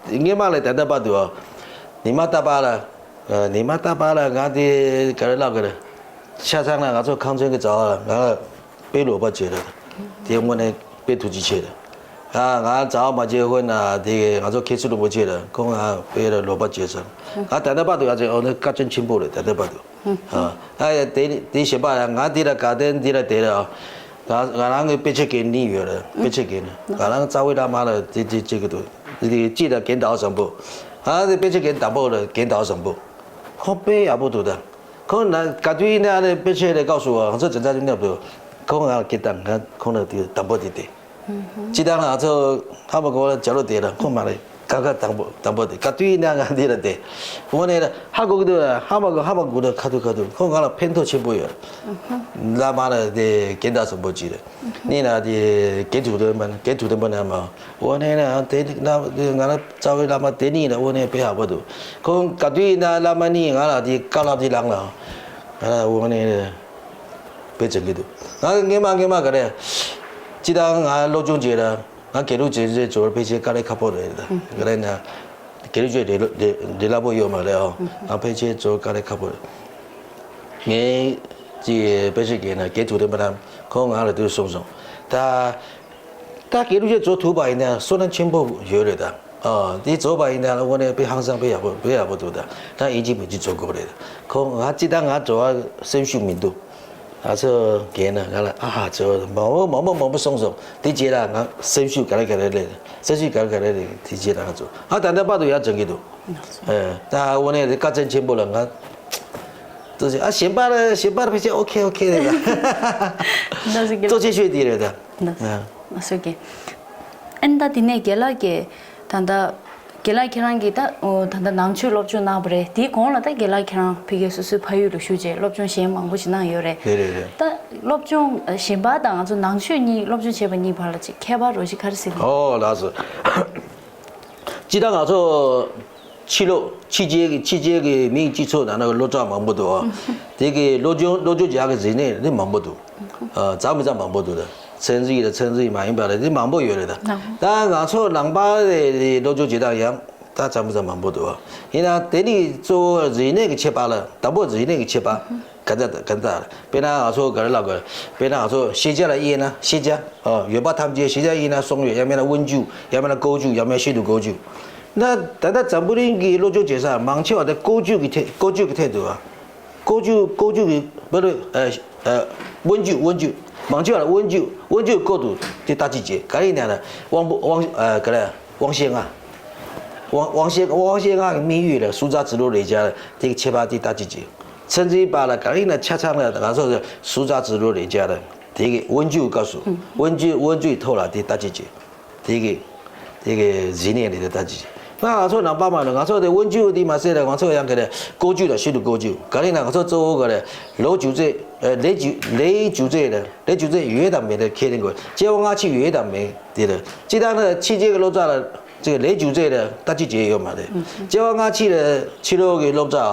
སྔོན་མ་ལས་ད་ལྟ་བར་དུ་ཉི་མ་རྟག་པར་ལ་ཉི་མ་རྟག་པར་ལ་ང་དེ་ག་རེ་ལབ་དགོས་རེད། ཆ་ཚང་ལ་ང་ཚོ་ཁང་ཚན་གྱི་རྩ་བ་ལ་ང་དཔེ་ལོག་པ་བྱས་རེད། དེ་དངོས་གནས་དཔེ་ཐུགས་རྗེ་ཆེ་རེད། ང་ང་རྩ་བ་མ་བྱས་ཧོན་ན་དེ་ང་ཚོ་མཁན་ཟུར་རིན་པོ་ཆེ་རེད་ཁོང་ང་དཔེ་ར་ལོག་པ་བྱས་ཟེར། ང་ད་ལྟ་བར་དུ་ཡ་ཚེ་ཨོ་ནི་དཀའ་སྤྱད་ཆེན་པོ་རེད་ད་ལྟ་བར་དུ། ཨ་ཡ་དེ་དེ་ཞེས་པ་ཡ་ང་འདི་ལ་ག་དེ་འདི་ལ་དེ་ལ་ང་ང་རང་གི་དཔེ་ཆ་གན་གཉིས་ཡོད་རེད། དཔེ་ཆ་གན་ང་རང་རྩ་བའི་ལ་མ་ལ་དེ་དེ་གཅིག་གི་འདུག་དེ་གཅིག་ལ་རྒན་ཟླ་བ་བཟང་པོ། ཨ་དེ་དཔེ་ཆ་གན་དང་པོ་ལ་རྒན་ཟླ་བ་བཟང་པོ། ཁོང་དཔེ་ཡག་པོ་འདུག་ད། ཁོང་ན་ག་དུས་ཡིན་ན་ཨ་ནི་དཔེ་ཆ་ལས་སྐབས་སུ་ང་ཚོ་དེ་འདྲ་མཉམ་དུ་ཁོང་ང་སྐད་བཏང་ང་ཁོང་ལ་དེ་དང་པོ་དེ་དེ། སྤྱིར་བཏང་ང་ཚོ་ཧ་མ་གོ་བ་ལ་བྱ་རོག་དེ་ར་ཁོ་མ་རེད། ཀ་ཁ་དང་པོ་དང་པོ་དེ་ག་དུས་ཡིན་ན་ང་འདི་ལ་བསྡད། འོ་ནས་ཧ་གོ་གི་འདུག་ཧ་མ་གོ་ཧ་མ་གོ་ན་ཁ་ཐུག་ཁ་ཐུག་ཁོ་ང་ལ་ཕན་ཐོགས་ཆེན་པོ་ཡོད། བླ་མ་ལ་དེ་རྒན་དར་སོན་པོ་ཅིག་རེད། ནི་ན་དེ་རྒན་ཐུག་དེ་མ་རྒན་ཐུག་དེ་མ་ན་མ། འོ་ནས་ན་དེ་ན་ང་ལ་རྩ་བའི་བླ་མ་དེ་ནི་ན་འོ་ནས་དཔེ་ཡག་པོ་འདུག་ཁོ་ག་དུས་ཡིན་ན་བླ་མ་ནི་ང་ལ་དེ་བཀའ་སློབ་དེ་བསླངས་ལ་ང་ལ་འོ་ནས་དཔེ་བྱེད་ཀྱི་འདུག་ང་སྔས་མ་སྔས་མ་ག་རེ། སྤྱིར་བཏང་ང་སློབ་སྦྱོང་བྱེད་ལ། ང་དགེ་ལུགས་ཆོས་ཆོས་ཚོར་ཕལ་ཆེར་དཀའ་ལས་ཁག་པོ་རེད། ག་རེ་ན། དགེ་ལུགས་ཆོས་འདྲེ་འདྲེ་འདྲེ་ལ་པོ་ཡོད་མ་རེད་ཨོ། ང་ཕལ་ཆེར་ཚོར་དཀའ་ལས་ཁག་པོ་རེད། ངས་ཅི་དཔེ་ཆ་གས་ན་དགེ་ཐུག་དེ་མ་རམ་ཁོང་ང་ལ་དུས་གསུངས་སོང་། ད་ད་དགེ་ལུགས་ཆོས་ཚོར་ཐུག་པ་ཡིན་ན་བསོད་ནམས་ཆེན་པོ་ཡོད་རེད་ད། ཨོ་དེ་ཚོར་པ་ཡིན་ན་དངོས་གནས་དཔེ་ཧང་སང་དཔེ་ཡག་པོ་དཔེ་ཡག་པོ་འདུག་ད་ད་ཡིན་གཅིག་མིན་གཅིག་ཚོར་དགོས་རེད། ཁོང་ང་ཅི་ད་ང་ཚོར་བ་སེམས་ཤུགས་མི་འདུག་ང་ཚོ་རྒན་ན་ང་ལ་ཨ་ཧ་ཚོ་མང་པོ་མང་པོ་མང་པོ་གསུངས་སོང་། དེ་རྗེས་ལ་ང་སེམས་ཤུགས་ག་རེ་ག་རེ་རེད། སེམས་ཤུགས་ག་རེ་ག་རེ་རེད། དེ་རྗེས་ལ་ང་ཚོ་ཨ་ད་ལྟ་བར་དུ་ཡར་སྦྱང་གི་འདུག་ཨེ་ད་འོ་ནས་དེ་དཀའ་ཚེགས་ཆེན་པོ་ལ་ང་ཚོ་ཨ་གཞན་པ་རེད་གཞན་པ་རེད་ཕལ་ཆེར་ཨོ་ཁེ་ཨོ་ཁེ་རེད་ད། གཙོ་ཆེ་ཤོས་དེ་རེད་ད། ཨ་སོ་གི་ཨན་ད་དེ་ནས་རྒན་ལགས་ཀྱིས་ད་ལྟ། རྒན་ལགས་ཁྱེད་རང་གིས་ད་ཨོ་ད་ལྟ་ནང་ཆོས་སློབ་སྦྱོང་གནང་བ་རེད། དེའི་གོང་ལ་ད་རྒན་ལགས་ཁྱེད་རང་ཕ་གིའི་སོ་སོའི་ཕ་ཡུལ་ལ་བཞུགས་རྗེས་སློབ་སྦྱོང་གཞན་མང་པོ་ཞིག་གནང་ཡོད་རེད། རེད་རེད་རེད། ད་སློབ་སྦྱོང་གཞན་པ་དང་ང་ཚོ་ནང་ཆོས་གཉིས་སློབ་སྦྱོང་བྱས་པ་གཉིས་བར་ལ་ཅིག་ཁྱད་པར་རོ་ཞིག་ག་རེ་ཟེར་གི་ཨོ་ལགས་སོ། སྤྱིར་བཏང་ང་ཚོ་ཕྱི་ལོགས་ཕྱི་རྒྱལ་གྱི་ཕྱི་རྒྱལ་གྱི་མིའི་སྤྱི་ཚོགས་ནང་ན་སློབ་གྲྭ་མང་པོ་འདུག་ཨ། དེ་གི་སློབ་སྦྱོང་སློབ་སྦྱོང་རྒྱག་གི་རིག་གནས་ནི་མང་པོ་འདུག་ཨ་ཙམ་མི་ཙམ་མང་པོ་འདུག་ད་ཚན་རིག་ལ་ཚན་རིག་མ་ཡིན་པ་ལ་དེ་མང་པོ་ཡོད་རེད་ད། ད་ང་ཚོ་ནང་པ་རེད་རེད་སློབ་སྦྱོང་བྱེད་སྟངས་ཡང་ད་ཙམ་མི་ཙམ་མང་པོ་འདུག་ཨ། ཡིན་ན་དེ་ནི་གཙོ་བོ་རིག་གནས་ཀྱི་ཁྱད་པར་ལ་དང་པོ་རིག་གནས་ཀྱི་ཁྱད་པར་ག་འདྲ་ག་འདྲ་དཔེར་ན་ང་ཚོ་ག་རེ་ལབ་དགོས། དཔེར་ན་ང་ཚོ་ཤེས་བྱ་ལ་དབྱེ་ན་ཤེས་བྱ་ཨ་ཡོད་པ་ཐམས་ཅད་ཤེས་བྱ་ཡིན་ན་གསུངས་ཡོད། ཡང་མིན་ན་དབང་ཕྱུག་ཡང་མིན་ན་ལྐོག་ཇུས་ཡང་མིན་ན་ཤིན་ཏུ་ལྐོག་ཇུས། ན་ད་ལྟ་འཛམ་བུ་གླིང་གི་སློབ་སྦྱོང་བྱེད་ས་མང་ཆེ་བ་དེ་ལྐོག་ཇུས་ཀྱི་ཐད་ལྐོག་ཇུས་ཀྱི་ཐད་དུ་ཨ། ལྐོག་ཇུས་ལྐོག་ཇུས་ཀྱི་བར་དུ་ཨ་ཨ་དབང་ཕྱུག་དབང་ཕྱུག་མང་ཆེ་བ་ལ་དབང་ཕྱུག་དབང་ཕྱུག་སྐོར་དུ་དེ་ལྟ་ཅི་བྱེད་ག་རེ་ཡིན་ན་ན་དབང་པོ་དབང་ཨ་ག་རེ་དབང་ཤེད་ལྔ། དབང་དབང་ཤེད་དབང་ཤེད་ལྔ་གི་དམིགས་ཡུལ་ལ་གཟུགས་ཚང་ཚིག་ལོ་རེ་བྱ་དེ་གི་ཁྱད་པར་དེ་ལྟ་ཅི་བྱེད། ཚན་རིག་པ་ལ་ག་རེ་ཡིན་ན་ཆ་ཚང་ལ་ང་ཚོ་གཟུགས་ཚང་ཚིག་ལོ་རེ་བྱ་དེ་གི་དབང་ཕྱུག་སྐབས་སུ་དབང་ཕྱུག་དབང་ཕྱུག་ཐོག་ལ་དེ་ལྟ་ཅི་བྱེད། དེ་གི་དེ་གི་རིག་གནས་ལས་ལྟ་ཅི་ང་ང་ཚོ་ནང་པ་མ་ནོ་ང་ཚོ་དེ་དབང་ཕྱུག་དེ་མ་ཟད་ལ་ང་ཚོ་ཡང་ག་རེ་ལྐོག་ཇུས་དང་ཤིན་ཏུ་ལྐོག་ཇུས་ག་རེ་ན་ང་ཚོ་གཙོ་བོ་ག་རེ་ལོ་རྒྱུ་ཚད་ལས་རྒྱུ་ལས་རྒྱུ་ཚད་ལ་ལས་རྒྱུ་ཚད་ཡོད་དམ་མེད་ལ་ཁས་ལེན་དགོས། སྐྱེ་བ་སྔ་ཕྱི་ཡོད་དམ་མེད་དེ་ལ་སྤྱི་བཏང་ན་ཕྱི་རྒྱལ་གྱི་སློབ་གྲྭ་ལ་ཅིག་ལས་རྒྱུ་ཚད་ལ་ལྟ་ཅི་བྱས་ཡོད་མ་རེད། སྐྱེ་བ་སྔ་ཕྱི་ལ་ཕྱི་ལོགས་ཀྱི་སློབ་གྲྭ་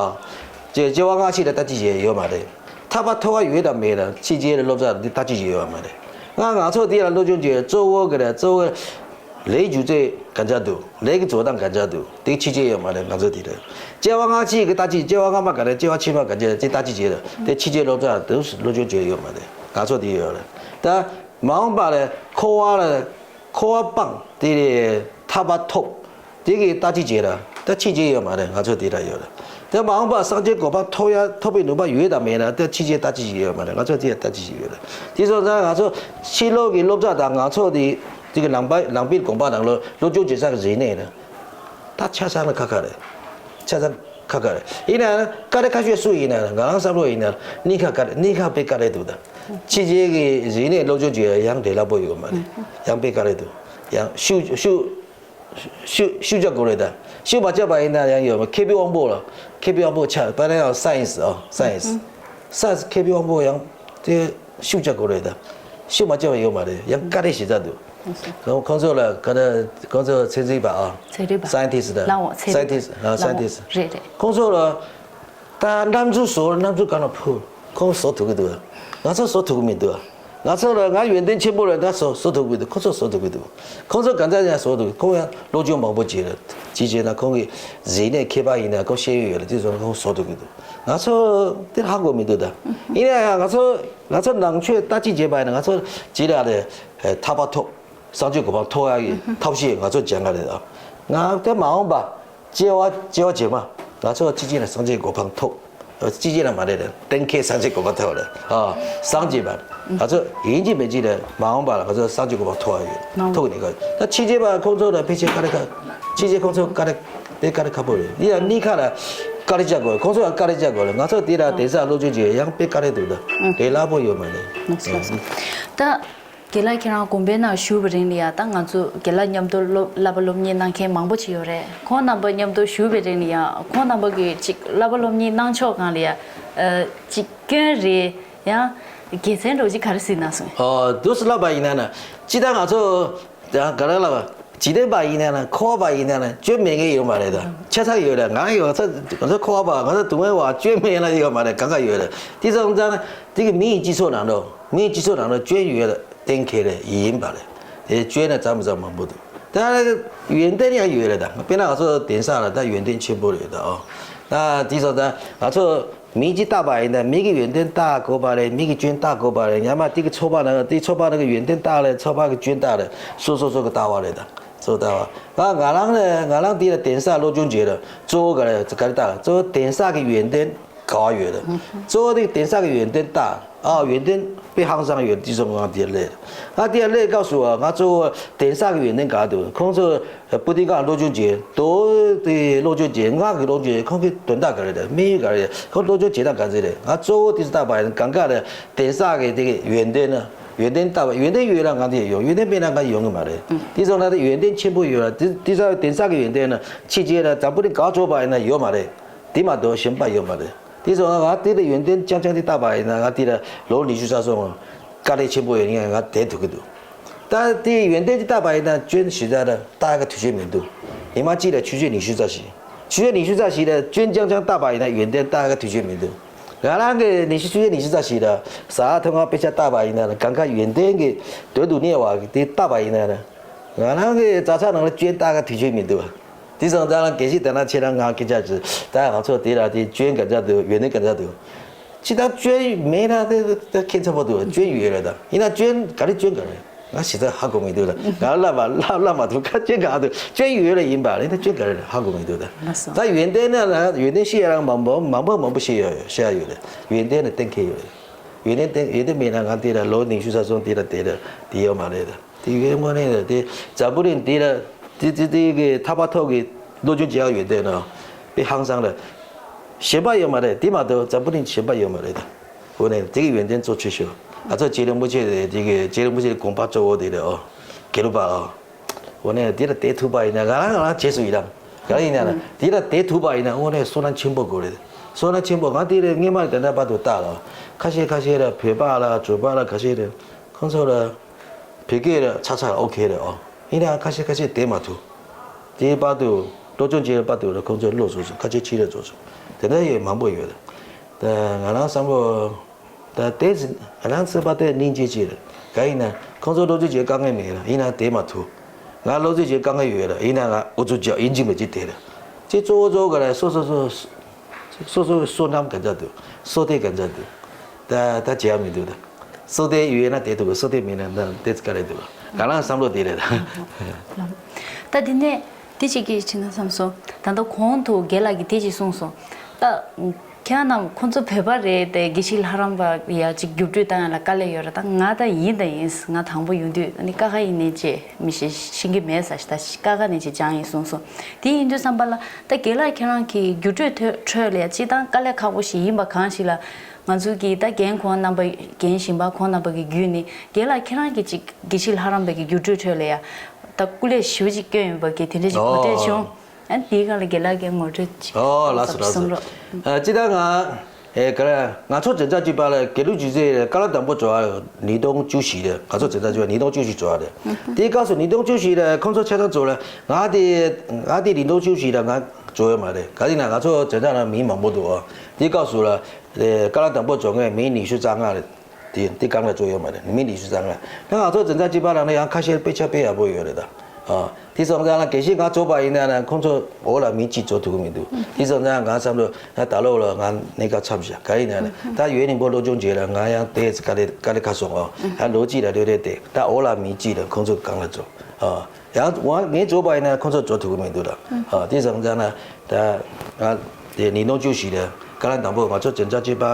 ཅིག་སྐྱེ་བ་སྔ་ཕྱི་ལ་ལྟ་ཅི་བྱས་ཡོད་མ་རེད། ཐར་པ་ཐོབ་པ་ཡོད་དམ་མེད་ལ་ཕྱི་རྒྱལ་གྱི་སློབ་གྲྭ་ལ་འདི་ལྟ་ཅི་བྱས་ཡོད་མ་རེད། ང་ང་ཚོ་འདི་ལ་སློབ་སྦྱོང་བྱས་གཙོ་བོ་གི་རེད་གཙོ་བོ། ལས་རྒྱུ་ཚད་ག་འདྲ་འདུག་ལས་ཀྱི་བཟོ་སྟངས་ག་འདྲ་འདུག་དེ་ཕྱི་རྒྱལ་ཡོད་མ་རེད། ང་ཚོ་དེ་རེད། སྐྱེ་བ་སྔ་ཕྱི་གི་ལྟ་ཅི་སྐྱེ་བ་སྔ་མ་ག་རེ་སྐྱེ་བ་ཕྱི་མ་ག་འདྲ་དེ་ལྟ་ཅི་བྱས་རེད། དེ་ཕྱི་རྒྱལ་སློབ་གྲྭ་དུ་སློབ་སྦྱོང་བྱས་ཡོད་མ་རེད། ང་ཚོ་དེ་ཡོད་རེད། ད་མ་འོངས་པ་ལ་འཁོར་བ་ལ་འཁོར་བ་སྤངས་དེ་རེད་ཐར་པ་ཐོབ་དེ་གི་ལྟ་ཅི་བྱས་རེད། ད་ཕྱི་རྒྱལ་ཡོད་མ་རེད། ང་ཚོ་དེ་ར་ཡོད་རེད། དེ་མ་འོངས་པ་སངས་རྒྱས་གོ་འཕང་ཐོབ་ཡ་ཐོབ་པའི་ནུས་པ་ཡོད་དམ་མེད་ན་དེ་ཕྱི་རྒྱལ་ལྟ་ཅི་བྱས་ཡོད་མ་རེད། ང་ཚོ་དེ་ལྟ་ཅི་བྱས་ཡོད་རེད། དེ་སོང་ཙང་ང་ཚོ་ཕྱི་ལོགས་ཀྱི་སློབ་གྲྭ་དང་ང་ཚོ་དེ་དེ་གི་ནང་པ་ནང་པའི་དགོན་པ་ནང་ལོ་སློབ་སྦྱོང་བྱེད་ས་གི་རིག་གནས་ནི་ད་ཆ་ཚང་ལ་ཁ་ཁ་རེད། ཆ་ཚང་ཁ་ཁ་རེད། ཡིན་ན་ཀ་རེ་ཁ་ཤས་སུ་ཡིན་ན་ང་རང་བསམ་བློ་ཡིན་ན་གནས་ཁ་ཀ་རེ་གནས་ཁ་དཔེ་ཀ་རེ་འདུག་ད་ཕྱི་རྒྱལ་གི་རིག་གནས་སློབ་སྦྱོང་བྱེད་ཡ་ཡང་འབྲས་ལྷག་པོ་ཡོད་མ་རེད། ཡང་དཔེ་ཀ་རེ་འདུག་ཡང་ཤུགས་ཤུགས་ཤུ་ཤུ་བཅག་དགོས་རེད་ད། ཤུ་མ་བཅག་པ་ཡིན་ན་ཡང་ཡོད་མཁས་པའི་དབང་པོ་ལ་མཁས་པའི་དབང་པོ་ཆགས་པ་ན་ཡང་སའེན་སི་ཨ་སའེན་སི་སའེན་སི་མཁས་པའི་དབང་པོ་ཡང་དེ་ཤུ་བཅག་དགོས་རེད་ད། ཤུ་མ་བཅག་པ་ཡོད་མ་རེད། ཡང་བཀའ་དྲིན་ཞེ་དྲག་འདུག་ཁོང་ཁོང་ཚོ་ལ་ག་ད་ཁོང་ཚོ་ཚན་རིག་པ་ཨ་ཚན་རིག་པ་སའེན་ཊིསི་ཊི་ལ་ལའོ་ཚན་རིག་པ་སའེན་ཊིསི་ཊི་ཨ་ལའོ་སའེན་ཊིསི་ཊི་རེད་རེད། ཁོང་ཚོ་ལ་ད་གནམ་གྲུ་བཟོ་གནམ་གྲུ་ག་ན་ཕུ་ཁོང་བཟོ་ཐུབ་ཀྱི་འདུག་ང་ཚོ་བཟོ་ཐུབ་ཀྱི་མི་འདུག་ང་ཚོ་ལ་ང་ཡོན་ཏན་ཆེན་པོ་ལ་ད་བཟོ་བཟོ་ཐུབ་ཀྱི་འདུག་ཁོ་ཚོ་བཟོ་ཐུབ་ཀྱི་འདུག་ཁོང་ཚོ་ག་འདྲ་ཡང་བཟོ་ཐུབ་ཀྱི་ཁོང་ཡང་སློབ་སྦྱོང་མང་པོ་བྱས་རེད། ཅི་བྱས་ན་ཁོང་གི་རིག་གནས་མཁས་པ་ཡིན་ན་ཁོང་ཤེས་ཡོན་ཡོད་ལ་དེ་བཟོ་ན་ཁོང་བཟོ་ཐུབ་ཀྱི་འདུག་ང་ཚོ་དེ་ཧ་གོ་མི་འདུག་ད་ཡིན་ན་ཡང་ང་ཚོ་ང་ཚོ་ནང་ཆོས་ལྟ་ཅི་བྱས་པ་ཡིན་ན་ང་ཚོ་ཅི་ལ་རེད་ཐར་པ་ཐོབ། སངས་རྒྱས་གོ་འཕང་ཐོབ་ཡག་གི་ཐབས་ཤེས་ང་ཚོ་སྦྱང་ག་རེད་ཨ། ང་དེ་མ་འོངས་པ་སྐྱེ་བ་སྐྱེ་བ་རྗེས་མ་ང་ཚོ་ཅི་ཅི་ན་སངས་རྒྱས་གོ་འཕང་ཐོབ། ཅི་ཅི་ན་མ་རེད་རེད་གཏན་འཁེལ་སངས་རྒྱས་གོ་འཕང་ཐོབ་རེད་ཨ། སངས་རྒྱས་པ་ང་ཚོ་ཡིན་གཅིག་མིན་གཅིག་རེད་མ་འོངས་པ་ལ་ང་ཚོ་སངས་རྒྱས་གོ་འཕང་ཐོབ་ཡག་ཡོད་ཐོབ་ནི་ག་ད་ཕྱི་རྒྱལ་པ་ཁོང་ཚོ་ལ་ཕལ་ཆེར་དཀའ་ལས་ཁག་ཕྱི་རྒྱལ་ཁོང་ཚོ་དཀའ་ལས་དེ་དཀའ་ལས་ཁག་པོ་རེད། ཡིན་ཡང་གནས་ཁ་ལ་དཀའ་ལས་རྒྱག་དགོས་ཁོང་ཚོ་ཡང་དཀའ་ལས་རྒྱག་དགོས་ལ་ང་ཚོ་དེ་ལ་དེང་སང་སློབ་སྦྱོང་བྱེད་ཡང་དཔེ་དཀའ་ལས་འདུག་ད་དེ་སླ་པོ་ཡོད་མ་རེད། ད། རྒན་ལགས་ཁྱེད་རང་དགོན་པའི་ནང་བཞུགས་པའི་རིང་ལ་ཡ། ད་ང་ཚོ་རྒན་ལགས་མཉམ་དུ་སློབ་བསླབ་པ་སློབ་གཉེར་གནང་མཁན་མང་པོ་ཅིག་ཡོད་རེད། ཁོང་རྣམ་པ་མཉམ་དུ་བཞུགས་པའི་རིང་ལ་ཡ། ཁོང་རྣམ་པ་གིས་ཅིག་བསླབ་པ་སློབ་གཉེར་གནང་ཕྱོགས་སྒང་ལ་ཡ། ཨ། ཅིག་སྐྱོན་རེད། ཡང་དགེ་མཚན་འདྲ་བོ་ཅིག་ག་རེ་གཟིགས་གནང་སོང་། ཨོ། འདུག་སེ་ལབ་པ་ཡིན་ན་ན། སྤྱིར་བཏང་ང་ཚོ་ཡང་ག་རེ་ལབ་པ། འཇིག་རྟེན་པ་ཡིན་ན་ན། འཁོར་བ་པ་ཡིན་ན་ན། སྐྱོན་མེད་མཁན་ཡོད་མ་རེད། ད་ཆ་ཚང་ཡོད་རེད། ང་ཡོད་ཚ་ང་ཚོ་འཁོར་བ་པ། ང་ཚོ་སྡུག་བསྔལ་བ། སྐྱོན་མེད་ན་ཡོད་མ་རེད། གང་ག་ཡོད་རེད། དེ་ཙང་ཙང་དེ་གི་མིའི་སྤྱི་ཚོགས་ནང་དུ། མིའི་སྤྱི་ཚོགས་ནང་དུ་སྐྱོན་ཡོད་གཏན་འཁེལ་རེད། ཡིན་པ་རེད། དེ་སྐྱོན་ན་ཙམ་ཙམ་མང་པོ་འདུག་ད་ཡོན་ཏན་ཡང་ཡོད་རེད། ད་དཔེར་ན་ང་ཚོ་གདན་ས་ལ་ད་ཡོན་ཏན་ཆེན་པོ་རེད། ད་ཨོ། ད་དེ་ཙང་ཙང་ང་ཚོ་མི་གཅིག་བལྟས་པ་ཡིན་ན་མི་གི་ཡོན་ཏན་བལྟ་དགོས་པ་རེད། མི་གི་སྐྱོན་བལྟ་དགོས་པ་རེད། ཡང་མ་དེ་གི་ཚོགས་པ་ནང་དེ་ཚོགས་པ་ནང་གི་ཡོན་ཏན་བལྟ་རེད། ཚོགས་པ་གི་སྐྱོན་བལྟ་རེད། སོ་སོ་སོ་གི་ལྟ་བ་རེད། ད་སོ་ལྟ་བ། ད་ང་རང་ནི་ང་རང་དེ་ལ་གདན་ས་སློབ་སྦྱོང་བྱས་ར། གཙོ་བོ་ག་རེ་ག་རེ་བལྟ། གཙོ་བོ་གདན་ས་གི་ཡོན་ཏན་ག་བ་ཡོད་རེད། གཙོ་བོ་དེ་གདན་ས་གི་ཡོན་ཏན་བལྟ། ཨ། ཡོན་ཏན་དཔེ་ཧང་སང་ཡོད། དེ་ཚོ་ང་དེ་ལས། ང་དེ་ལས་སྐབས་སུ་ང་གཙོ་བོ་གདན་ས་གི་ཡོན་ཏན་ག་འདུག་ཁོང་ཚོ་པོ་ཏི་ཀ་སློབ་སྦྱོང་བྱས། མདོ་དེ་སློབ་སྦྱོང་བྱས། སྔགས་ཀྱི་སློབ་སྦྱོང་བྱས། ཁོང་གི་དོན་དག་ག་རེ་རེད། དམིགས་ཡུལ་ག་རེ་རེད། ཁོང་སློབ་སྦྱོང་བྱེད་སྟངས་ག་ཚོད་རེད། ང་གཙོ་བོ་དེ་ཚོ་བལྟས་པ་ཡིན། གང་ག་རེད། གདན་ས་གི་དེ་གི་ཡོན་ཏན་ནི། ཡོན་ཏན་བལྟ་བ། ཡོན་ཏན་ཡོད་ལ་ང་དེ་ཡོང་། ཡོན་ཏན་མེད་ན་ང་ཡོང་གི་མ་རེད། དེ་ཚོ་ན་དེ་ཡོན་ཏན་ཆེན་པོ་ཡོད་ལ། དེ་དེ་ཚོ་གདན་ས་གི་ཡོན་ཏན་ནི་ཕྱི་རྒྱལ་ལ་འཛམ་བུ་གླིང་ག་ཚོད་པ་ཡིན་ན་ཡོད་མ་རེད། དེ་མ་གཏོགས་གཞན་པ་ཡོད་མ་རེད། དེ་ཚོ་ང་དེ་ལ་ཡོན་ཏན་རྐྱང་རྐྱང་དེ་བལྟས་པ་ཡིན་ན། ང་དེ་ལ་ལོ་ཉི་ཤུ་རྩ་གསུམ་དཀའ་ལས་ཆེན་པོ་ཡོད་ནི་ང་དེ་ཐུག་གི་འདུག་ད་དེ་ཡོན་ཏན་དེ་བལྟས་པ་ཡིན་ན་སྐྱོན་ཞེ་དྲག་ལ་བལྟ་གི་དུས་ཚོད་མི་འདུག་ཉི་མ་གཅིག་ལ་ཆུ་ཚོད་ཉི་ཤུ་རྩ་བཞི། ཆུ་ཚོད་ཉི་ཤུ་རྩ་བཞི་ལ་སྐྱོན་རྐྱང་རྐྱང་བལྟས་པ་ཡིན་ན་ཡོན་ཏན་བལྟ་གི་དུས་ཚོད་མི་འདུག་ང་རང་གི་ཉི་ཤུ། ཆུ་ཚོད་ཉི་ཤུ་རྩ་བཞི་ལ་ཟ་ཐུབ་ང་དཔེ་ཆ་བལྟས་པ་ཡིན་ན། གང་ག་ཡོན་ཏན་གྱི་དོན་དུ་གནས་པ་དེ་བལྟས་པ་ཡིན་ན། ང་རང་གི་བཟའ་ཚང་ནང་ལ་སྐྱོན་བལྟ་གི་དུས་ཚོད་མི་འདུག་དེ་སོང་ཙང་དགེ་བཤེས་དེ་ན་ཁྱེད་རང་ང་སྐད་ཆ་ཅིག་ད་ང་ཚོ་དེ་ལ་དེ་སྐྱོན་ག་འདྲ་འདུག་ཡོན་ཏན་ག་འདྲ་འདུག་ཅི་ལྟར་སྐྱོན་མེད་ན་དེ་དེ་ཁྱད་མཚར་པོ་འདུག་སྐྱོན་ཡོད་རེད། ད་ཡིན་ན་སྐྱོན་ག་རེ་སྐྱོན་ག་རེ་ང་ཞེ་དྲག་ཧ་གོ་མི་འདུག་ད་ང་ལབ་པ་ལབ་ལབ་མ་ཐུབ། ཁ་སྐྱོན་ག་འདུག་སྐྱོན་ཡོད་རེད། ཡིན་པ་ཡིན་ན་སྐྱོན་ག་རེ་རེད་ཧ་གོ་མི་འདུག་ད་ལགས་སོ། ད་ཡོན་ཏན་ནི་ལ་ཡོན་ཏན་བཤད་ཡ་རང་མང་པོ་མང་པོ་མང་པོ་བཤད་ཡ་ཡོད། བཤད་ཡ་ཡོད་རེད། ཡོན་ཏན་ནི་གཏན་འཁེལ་ཡོད་རེད། ཡོན་ཏན་གཏན་ཡོན་ཏན་མེད་ན་ང་དེ་ལ་ལོ་ཉི་ཤུ་རྩ་གསུམ་དེ་ལ་དེ་ལ་དེ་ཡོད་མ་རེད། ད་དེ་ཡོད་དངོས་གནས་ལ་དེ་འཛམ་བུ་གླིང་དེ་ལ་དེ་དེ་དེ་གི་ཐག་པ་ཐོག་གི་སློབ་སྦྱོང་བྱེད་ཡ་ཡོད་དེ་ན་དཔེ་ཧང་སང་རེད། གཞན་པ་ཡོད་མ་རེད། དེ་མ་གཏོགས་འཛམ་བུ་གླིང་གཞན་པ་ཡོད་མ་རེད། ད་འོ་ནས་དེ་གི་ཡོན་ཏན་གཙོ་ཆེ་ཤོས། ང་ཚོ་རྗེ་རིན་པོ་ཆེ་རེད། དེ་གི་རྗེ་རིན་པོ་ཆེ་དགོངས་པ་གཙོ་བོ་དེ་རེད། ཨོ། དགེ་ལུགས་པ་ཨོ། འོ་ནས་དེ་ལ་དད་ཐུབ་པ་ཡིན་ན་ང་རང་ང་རང་རྗེས་སུ་ཡི་རང་། ག་རེ་ཡིན་ན་ན་དེ་ལ་དད་ཐུབ་པ་ཡིན་ན་དངོས་གནས་བསོད་ནམས་ཆེན་པོ་དགོས་རེད། བསོད་ནམས་ཆེན་པོ་ང་དེ་རེད་སྔས་མ་དེ་འདྲ་པར་དུ་བལྟས་ལ། ཁ་ཤས་ཁ་ཤས་ར་བོད་པ་ལ་བོད་པ་ལ་ཁ་ཤས་རེད། ཁོང་ཚོ་ལ་བོད་སྐད་ར་ཚ་ཚ་ཨོ་ཁེ་རེད་ཨོ། ཡིན་ན་ཁ་ཤས་ཁ་ཤས་དེ་མ་ཐུབ། དེའི་བར་དུ་སློབ་སྦྱོང་བྱེད་པའི་བར་དུ་ལ་ཁོང་ཚོ་བློ་བཟོ་བཟོ་ཁ་ཆེ་ཆེ་རེ་བཟོ་བཟོ་དེ་འདྲ་ཡོད་མང་པོ་ཡོད་རེད། ད་ང་རང་བསམ་བློ་ད་དེ་ང་རང་བརྩེ་བ་དེ་སྙིང་རྗེ་ཅིག་རེད། ག་ཡིན་ན་ཁོང་ཚོ་སློབ་སྦྱོང་བྱེད་དཀའ་ངལ་མེད་ར་ཡིན་ན་དེ་མ་ཐུབ། ང་སློབ་སྦྱོང་བྱེད་དཀའ་ངལ་ཡོད་ར་ཡིན་ན་ང་ཨུ་ཚུགས་རྒྱག་ཡིན་གཅིག་མིན་གཅིག་དེ་རེད། ཅིག་གཙོ་བོ་གཙོ་བོ་ག་རེ་སོ་སོ་སོ། སོ་སོའི་བསོད་ནམས་ག་འདྲ་འདུག་བསོད་བདེ་ག་འདྲ་འདུག་ད་ད་བྱེད་ཡ་མི་འདུག་ད་བསོད་བདེ་ཡོད་ན་དེ་འདུག་བསོད་བདེ་མེད་ན་ད་དེ་ཚོ་ག་རེ་འདུག་ང་རང་བསམ་བློ་དེ་རེད་ད། ད་དེ་ནས་དེ་གཅིག་གིས་ཕྱི་ན་བསམ་སོང་། ད་ལྟ་གོང་དུ་རྒན་ལགས་ཀྱིས་དེ་གཅིག་གསུངས་སོང་། ད་ཁྱེད་རྣམས་ཁོང་ཚོ་བོད་པ་རེད་དེ་དགེ་བཤེས་ལྷ་རམས་པ་ཡ་གཅིག་རྒྱུགས་སྤྲོད་བཏང་ཡ་ལ་དཀའ་ལས་ཡོད་རེད། ད་ང་ད་ཡིན་ད་ཡིན་ང་དང་པོ་ཡོང་དུས་ཨ་ནི་ཀ་ཁ་ཡིན་ནའི་ཅེས་མི་ཤེས་ཤེས་ཀྱི་མེད་ཟེར་ཞིག་ད་ཀ་ཁ་ནས་ཅེས་སྦྱངས་ཡིན་གསུངས་སོང་། དེ་ཡིན་དུས་བསམ་པ་ལ། ད་རྒན་ལགས་ཁྱེད་རང་གི་རྒྱུགས་སྤྲོད་ཐོ་ཁྲོད་ལ་ཡ་སྤྱིར་བཏང་དཀའ་ལས་ཁག་པོ་ཞིག་ཡིན་པ་གང་ཞིག་ལ། ང་ཚོ་གི་ད་རྒན་ཁོང་རྣམ་པ་རྒན་གཞན་པ་ཁོང་རྣམ་པ་གི་བརྒྱུད་ནས་རྒན་ལགས་ཁྱེད་རང་གི་ཅིག་དགེ་བཤེས་ལྷ་རམས་པའི་གི་རྒྱུགས་སྤྲོད་ཁྲོད་ལ་ཡ། ད་སྐུ་ལས་ཞེ་པོ་ཅིག་བསྐྱོན་ཡོད་པ་གི་དེ་འདྲ་ཅིག་གོ་ཐོས་བྱུང་། ཨ་དེའི་སྒང་ལ་རྒན་ལགས་ཀྱི་ངོ་སྤྲོད་ཅིག་ཨོ་ལགས་སོ་ལགས་སོ། གསུང་རོགས། ཨ་སྤྱིར་བཏང་ང་། ཨེ་ག་རེ། ང་ཚོ་འཛིན་གྲྭ་གཅིག་པ་ལ་དགེ་ལུགས་སྒྱུ་རྩལ་བཀའ་སློབ་དང་པོ་འགྲོ་བ་ཉིས་སྟོང་བཅུ་བཞི་རེད། ང་ཚོ་འཛིན་གྲྭ་གཅིག་པ་ཉིས་སྟོང་བཅུ་བཞི་འགྲོ་བ་རེད། དེའི་སྐབས་སུ་ཉིས་སྟོང་བཅུ་བཞི་ལ་ཁོང་ཚོ་ཆ་ཚང་ཚོ་ལ་ང་དེ་ང་དེ་ཉིས་སྟོང་བཅུ་བཞི་ལ་ང་འགྲོ་ཡོད་མ་རེད། ག་རེ་ན་ང་ཚོ་འཛིན་གྲྭ་ནང་མི་མང་པོ་འདུག་ཨ། དེའི་སྐབས་སུ་ལ་བཀའ་སློབ་དང་པོ་འགྲོ་མཁན་མི་ཉི་ཤུ་རྩ་ལྔ་རེད། དེ་དེ་སྒང་ལ་འགྲོ་ཡོད་མ་རེད། མི་ཉི་ཤུ་རྩ་ལྔ། ད་ང་ཚོ་འཛིན་གྲྭ་གཅིག་པ་རང་ལ་ཡང་ཁ་ཤས་དཔེ་ཆ་དཔེ་ཡག་པོ་ཡོད་རེད་ད། ཨ། དེ་སོང་ཙང་ལ་དགེ་བཤེས་ང་ཚོ་པ་ཡིན་ན་ན་ཁོང་ཚོ་འོག་ལ་མི་གཅིག་འགྲོ་ཐུབ་ཀྱི་མི་འདུག་དེ་སོང་ཙང་ང་བསམ་བློ་ད་ད་ལོ་ལ་ང་གནས་སྐབས་མཚམས་བཞག་ག་ཡིན་ན་ནི་ད་ཡུན་རིང་པོ་སློབ་སྦྱོང་བྱས་ལ་ང་ཡང་དེ་དཀའ་ལས་དཀའ་ལས་ཁག་སོང་ཨོ། ད་ལོ་གཅིག་ལ་རེ་རེ་དེ་ད་འོག་ལ་མི་གཅིག་ལ་ཁོང་ཚོ་སྒང་ལ་འགྲོ་ཨ། ཡང་ང་ངས་འགྲོ་པ་ཡིན་ན་ཁོང་ཚོ་འགྲོ་ཐུབ་ཀྱི་མི་འདུག་ད། ཨ། དེ་སོང་ཙང་ན་ད་ང་དེ་ཉིས་སྟོང་བཅུ་བཞི་ལ་བཀའ་སློབ་དང་པོ་ང་ཚོ་འཛིན་གྲྭ་གཅིག་པ་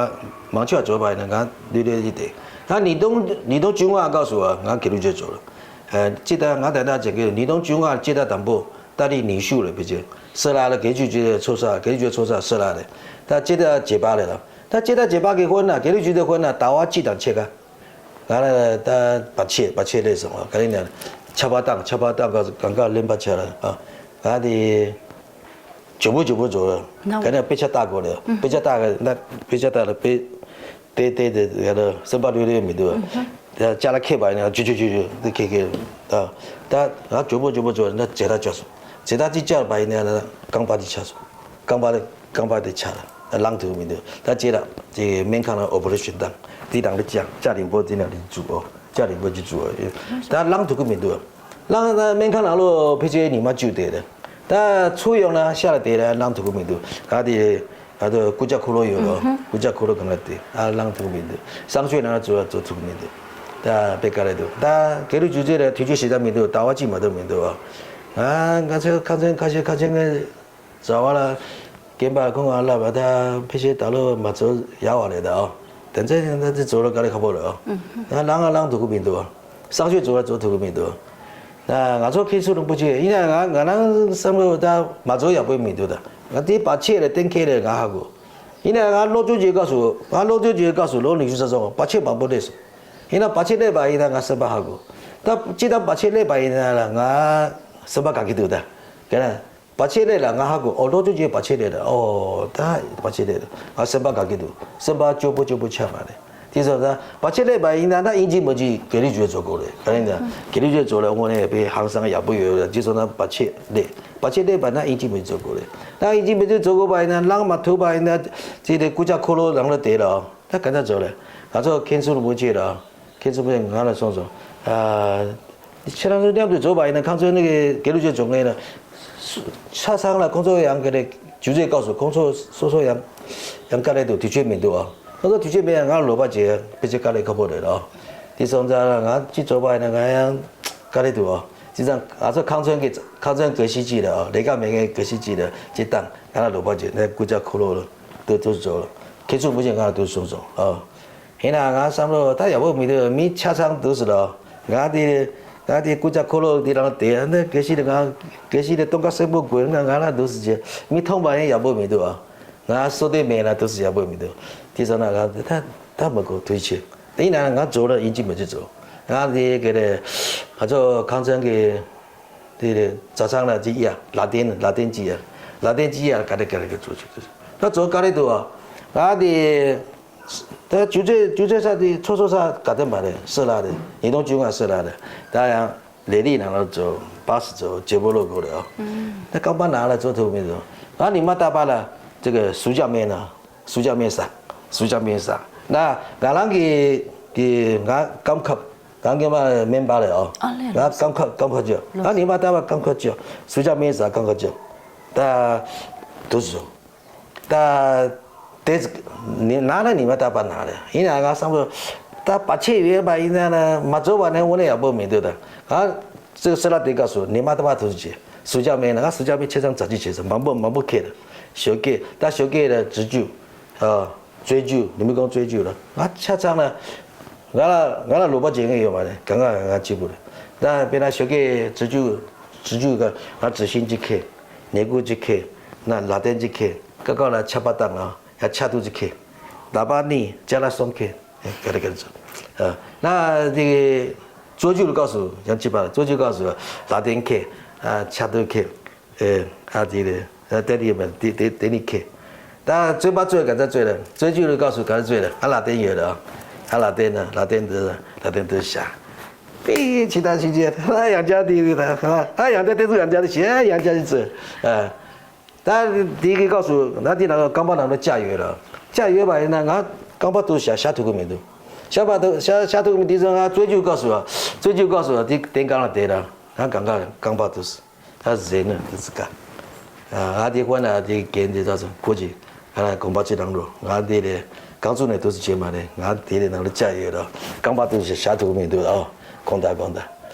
མང་ཆེ་བ་འགྲོ་པ་ཡིན་ན་ང་ལུས་རེ་ཡིན་ཏེ། ད་ཉིས་སྟོང་ཉིས་སྟོང་བཅོ་ལྔ་སྐབས་སུ་ང་དགེ་ལུགས་ཆོས་ཚོགས་ལ། ཨ། སྤྱིར་བཏང་ང་ད་ལྟ་བྱེད་ཀྱི་ཉིས་སྟོང་བཅོ་ལྔ་སྤྱི་ཟླ་དང་པོ་ཏ་རིག་ཉི་ཤུ་ལ་ཕལ་ཆེར་སི་ལ་ལ་དགེ་ཆོས་ཆོས་ཚོགས་ས་དགེ་ཆོས་ཚོགས་ས་སི་ལ་རེད། ད་སྤྱི་ཟླ་བརྒྱད་པ་རེད་ལ། ད་སྤྱི་ཟླ་བརྒྱད་པ་གི་དཔེར་ན་དགེ་ལུགས་ཆོས་ཚོགས་དཔེར་ན་ཟླ་བ་གཅིག་དང་ཕྱེད་ཀ་ང་ལ་ད་བར་ཆད་བར་ཆད་སླེབས་སོང་། ག་རེ་ཡིན་ན་ཆར་པ་བཏང་ཆར་པ་བཏང་ག་གང་ག་ལེན་པ་ཆ་ལ་ཨ་ང་དེ་མགྱོགས་པོ་མགྱོགས་པོ་འགྲོ། ག་ནས་དཔེ་ཆ་ལྟ་དགོས་རེད། དཔེ་ཆ་ལྟ་ག་ན་དཔེ་ཆ་ལྟ་ལ་དཔེ་དེ་དེ་དེ་ཡ་ལ་སེམས་པ་ལྷོད་ལྷོད་མི་འདུག་ད་ཅ་ལག་ཁེབས་པ་ཡིན་ན་ཇུ་ཇུ་ཇུ་ཇུ་དེ་ཁེ་ཁེ་ད་ད་ང་མགྱོགས་པོ་མགྱོགས་པོ་འགྲོ་ན་ཇེ་ད་ཆགས་སོང་། ཇེ་ད་ཅིག་ཅར་པ་ཡིན་ན་རྐང་པ་དེ་ཆགས་སོང་། རྐང་པ་དེ་རྐང་པ་དེ་ཆགས་ལ་ལངས་ཐུབ་མི་འདུག་ད་ཅེ་ར་ཅེ་སྨན་ཁང་ལ་ཨོ་པ་རེ་ཤན་བཏང་དེ་དང་དེ་ཅང་ཅ་རིང་པོ་དེ་ན་རིང་བཙུགས་ཨོ་ཅ་རིང་པོ་ཅིག་བཙུགས་ཨོ་ད་ལངས་ཐུབ་ཀི་མི་འདུག་ལངས་ད་སྨན་ཁང་ནང་ལོ་ཕལ་ཆེར་ཉི་མ་བཅུ་དེ་རེད། ད་ཚུར་ཡོང་ན་ཤ་ལ་དེ་ར་ལངས་ཐུབ་ཀི་མི་འདུག་ད་དེ་ད་དུ་སྐུ་ཅག་འཁོར་ལོ་ཡོད་རོ། སྐུ་ཅག་འཁོར་ལོ་གང་ལ་དེ་ཨ་ལངས་ཐུབ་ཀི་མི་འདུག་གསང་སྤྱོད་ནང་ལ་ཚུར་ཚུར་ཐུབ་ཀི་མི་འདུག་ད་དཔེ་དཀའ་ལས་འདུག་ད་དགེ་ལུགས་སྒྱུ་རྩལ་ར་ཐུགས་རྗེ་ཞེ་དྲག་མི་འདུག་ལྟ་བ་ཅིག་མ་གཏོགས་མི་འདུག་ཨ་ང་ཚོའི་ཁ་མཚོན་ཁ་ཤས་ཁ་ཆེ་ངའི་བྱ་བ་ལ་རྒན་པ་ཁོང་ང་ལབ་པ་ད་ཕལ་ཆེར་ད་ལོ་མ་ཚོ་ཡག་བ་རེད་ད་ཨོ། དེ་ཚོ་ཡང་ད་ཚོ་ལོ་དཀའ་ལས་ཁག་པོ་རེད་ཨོ། ད་ལངས་ང་ལངས་ཐུབ་ཀི་མི་འདུག་ཨོ། གསང་སྤྱོད་ཚོ་བ་ཚོ་ཐུབ་ཀི་མི་འདུག་ཨོ། ད་ང་ཚོ་མཁན་ཟུར་རིན་པོ་ཆེ་ཡིན་ན་ང་ང་རང་བསམ་བློ་ད་མ་ཚོ་ཡག་པོ་མི་འདུག་ད་ང་དེ་བར་ཆད་རེད་གཏན་འཁེལ་རེད་ང་ཧ་གོ། ཡིན་ན་ང་སློབ་སྦྱོང་བྱེད་སྐབས་སུ་ང་སློབ་སྦྱོང་བྱེད་སྐབས་སུ་ལོ་ཉི་ཤུ་རྩ་གསུམ་བར་ཆད་མང་པོ་སླེབས་སོང་། ཡིན་ན་བར་ཆད་སླེབས་པ་ཡིན་ན་ང་སེམས་པ་ཧ་གོ། ད་ཅི་ད་བར་ཆད་སླེབས་པ་ཡིན་ན་ལ་ང་སེམས་པ་དགའ་གི་འདུག་ད་ག་ན། བར་ཆད་སླེབས་ལ་ང་ཧ་གོ་ཨོ་ལོ་ཅོ་ཅོའི་བར་ཆད་སླེབས་ལ་ཨོ་ད་བར་ཆད་སླེབས་ལ་ང་སེམས་པ་དགའ་གི་འདུག་སེམས་པ་སྐྱོ་པོ་སྐྱོ་པོ་ཆགས་མ་རེད། དེ་སོང་ཙང་བར་ཆད་སླེབས་པ་ཡིན་ན་ད་ཨིན་ཅི་མ་ཅི་དགེ་ལུགས་སྦྱོང་བྱེད་དགོས་རེད། ག་རེ་ཡིན་ན་དགེ་ལུགས་སྦྱོང་བྱེད་ལ་དངོས་གནས་དཔེ་ཧང་སང་ཡག་པོ་ཡོད་རེད། དེ་སོང་ཙང་བར་ཆད་སླེབས་བར་ཆད་སླེབས་པ་ན་ཨིན་ཅི་མ་ཅི་བྱེད་དགོས་རེད། ད་ཨིན་ཅི་མ་ཅི་བྱེད་དགོས་པ་ཡིན་ན་ལངས་མ་ཐུབ་པ་ཡིན་ན་ཅི་དེ་སྐུ་ཅག་འཁོར་ལོ་ནང་ལ་བསྡད་ལ་ད་ག་འདྲ་བྱེད་རེད། ང་ཚོ་མཁན་ཟུར་རིན་པོ་ཆེ་ར། མཁན་ཟུར་རིན་པོ་ཆེ་ང་ལ་གསུངས་སོང་། ཨ། ཁྱེད་རང་ཚོ་མཉམ་དུ་འཛོམས་པ་ཡིན་ན་ཁང་ཚན་ནི་དགེ་ལུགས་ཆོས་སྦྱོང་མཁན་ལ། ཆ་ཚང་ལ་ཁོང་ཚོ་ཡང་ག་རེ་རྒྱུ་མཚན་སྐབས་སུ་ཁོང་ཚོ་སོ་སོ་ཡང་ཡང་དཀའ་ལས་འདུག་དུས་ཚོད་མི་འདུག་ཨ། ཁོང་ཚོ་དུས་ཚོད་མེད་ཡང་ང་ལ་ལོག་པ་བྱེད་ཕལ་ཆེར་དཀའ་ལས་ཁག་པོ་རེད་ཨ། དེ་སོང་ཙང་ང་གཅིག་འཛོམས་པ་ཡིན་ན་ང་ཡང་དཀའ་ལས་འདུག་ཨ། བྱས་ཙང་ང་ཚོ་ཁང་ཚན་གྱི་ཁང་ཚན་འགའ་ཤས་ཅིག་རེད་ཨ། ལས་ཀ་མེད་མཁན་འགའ་ཤས་ཅིག་རེད་ཅེས་བཏང་ང་ལ་ལོག་པ་བྱེད་ནས་སྐུ་ཅག་འཁོར་ལོ་ལ་དུ་དུ་འཛོམས་མཁན་ཟུར་རིན་པོ་ཆེ་ང་ལ་དུ་གསུངས་སོང་ཨ། ཡིན་ནའང་ང་བསམ་བློ་ད་ཡག་པོ་མི་འདུག་མི་ཆ་ཚང་འདུག་ཟེར་ལ། ང་དེ་ང་དེ་སྐུ་ཅག་འཁོར་ལོ་དེ་རང་དེ་འདི་དགེ་བཤེས་དེ་ང་དགེ་བཤེས་དེ་སྟོན་ཁ་གསལ་པོ་དགོས་ན་ང་ལ་འདུག་ཟེར་གྱི་མི་མཐོང་པ་ཡང་ཡག་པོ་མི་འདུག་ཨ། ང་བསོད་བདེ་མེད་ན་འདུག་ཟེར་ཡག་པོ་མི་འདུག་དེ་ཟེར་ན་ང་དེ་ད་ད་མི་དགོས་དུས་ཆེ། ཡིན་ནའང་ང་ཚོ་ལ་ཡིན་གཅིག་མིན་གཅིག་ཚོ་ང་དེ་ག་རེ་ང་ཚོ་ཁང་ཚན་གྱི་དེ་རེད། བཟའ་ཚང་ལ་ཅིག་ཡ་ལ་དན་ལ་དན་ཅིག་ཡ་ལ་དན་ཅིག་ཡ་ག་རེ་ག་རེ་ག་ཚོ་ཆུ་ཚོ་ད་ཚོ་ག་རེ་འདུག་ཨ། ང་དེ། ད་ཅུ་ཚེ་ཅུ་ཚེ་ས་དེ་ཚོ་ཚོ་ས་ག་དེ་མ་རེད་སི་ལ་རེད། ཉིས་སྟོང་བཅོ་ལྔ་སི་ལ་རེད། ད་ཡང་ལས་རིགས་ནང་ལ་ཚོ་པ་སི་ཚོ་བྱེད་པོ་ལོ་དགོས་རེད། ད་རྐང་པ་ནང་ལ་ཚོ་ཐུབ་མི་འདུག་ང་ཉི་མ་རྟག་པར་ལ་ཅིག་གི་ཟུག་གཅོག་མེད་ན་ཟུག་གཅོག་མེད་ས་ཟུག་གཅོག་མེད་ས་ན་ང་རང་གི་གི་ང་རྐང་ཁབ་ང་གི་མ་མེན་པ་རེད་ཨོ། ཨ་ལས་ང་རྐང་ཁབ་རྐང་ཁབ་ཅོ་ང་ཉི་མ་རྟག་པར་རྐང་ཁབ་ཅོ་ཟུག་གཅོག་མེད་ས་རྐང་ཁབ་ཅོ་ད་དུ་ཟུག་ད་དེ་ནི་ན་ན་ཉི་མ་རྟག་པར་ན་རེད། ཡིན་ན་ང་བསམ་བློ་ད་བར་ཆད་ཡོད་པ་ཡིན་ན་ན་མ་རྫོགས་པ་ནས་དངོས་གནས་ཡག་པོ་མི་འདུག་ད་ང་ཚོ་སི་ལ་དེ་སྐབས་སུ་ཉི་མ་རྟག་པར་དུ་བྱེད་ཟུག་གཅོག་མེད་ན་ང་ཟུག་གཅོག་མེད་ཆ་ཚང་ཛ་ཅི་བྱེད་ས་མང་པོ་མང་པོ་ཁེལ་ཞོགས་ཀས་ད་ཞོགས་ཀས་ར་བྱེད་རྒྱུ་ཨ་རྩོད་རྒྱུ་ནུ་མི་གང་རྩོད་རྒྱུ་ར་ང་ཆ་ཚང་ན་ང་ལ་ང་ལ་ལོག་པ་བྱེད་མཁན་ཡོད་མ་རེད། གང་ག་ང་གཅིག་པུ་རེད། ད་དཔེར་ན་ཞོགས་ཀས་བྱེད་རྒྱུ་བྱེད་རྒྱུ་ག་ང་རྩི་ཤིང་གཅིག་ཁེལ། ནས་ཀུ་ཅིག་ཁེ། ན་ལ་ཏན་ཅིག་ཁེ། ཀ་ཀ་ལ་ཆ་པ་ཏ་ང་ཡ་ཆ་ཏུ་ཅིག་ཁེ། ད་པ་ནི་ཅ་ལ་སོང་ཁེ། ཨེ་ག་རེ་ག་རེ་ཚོ། ཨ་ན་དེ་གི་གཙོ་རྒྱུ་ལ་སྐབས་སུ་ཡང་ཅི་པ་གཙོ་རྒྱུ་སྐབས་སུ་ལ་ཏན་ཁེ། ཨ་ཆ་ཏུ་ཁེ། ཨེ་ཨ་དེ་རེ་ཨ་དེ་དེ་མ་དེ་དེ་དེ་ནི་ཁེ། ད་རྩོད་པ་རྩོད་ག་ད་རྩོད་རེ་གཙོ་རྒྱུ་ལ་སྐབས་སུ་ག་རེ་རྩོད་རེ་ཨ་ལ་ཏན་ཡོད་རེ། ཨ་ལ་ཏན་ན་ལ་ཏན་དུ་ལ་ཏན་དུ་བྱ། པི་ཆི་ད་ཤི་ཅེ་ད་ཡང་ཅ་དེ་ད་ད་ཡང་ཅ་དེ་ཚོ་ཡང་ཅ་དེ་ཤེ་ཡང་ཅ་དེ་ཚོ་ཨ། ད་དེ་གི་སྐབས་སུ་ང་དེ་ནང་རྐང་པ་ནང་ལ་ལྕགས་ཡོད་ར། ལྕགས་ཡོད་པ་ཡིན་ན་ང་རྐང་པ་དུ་བཞག་བཞག་ཐུབ་ཀྱི་མི་འདུག་བཞག་པ་དུ་བཞག་བཞག་ཐུབ་ཀྱི་མི་འདུག་དེ་ཚོ་ང་རྩོད་རྒྱུ་སྐབས་སུ་རྩོད་རྒྱུ་སྐབས་སུ་དེ་གཏན་གང་ལ་བསྡད་ར་ང་གང་ག་རྐང་པ་དུ་ད་ཟེར་ནི་དེ་ཚོ་ཀ་ང་དེ་ཁོ་ན་དེ་གན་དེ་ད་ཚོ་ཁོ་ཅི་ང་ལ་དགོངས་པ་ཅི་རང་འགྲོ་ང་དེ་ལས་རྐང་ཚུགས་ནས་དུ་བྱེད་མ་རེད། ང་དེ་ལས་ནང་ལ་ལྕགས་ཡོད་ར་རྐང་པ་དུ་བཞག་ཐུབ་ཀྱི་མི་འདུག་ཨ། གོང་ད་གོང་ད།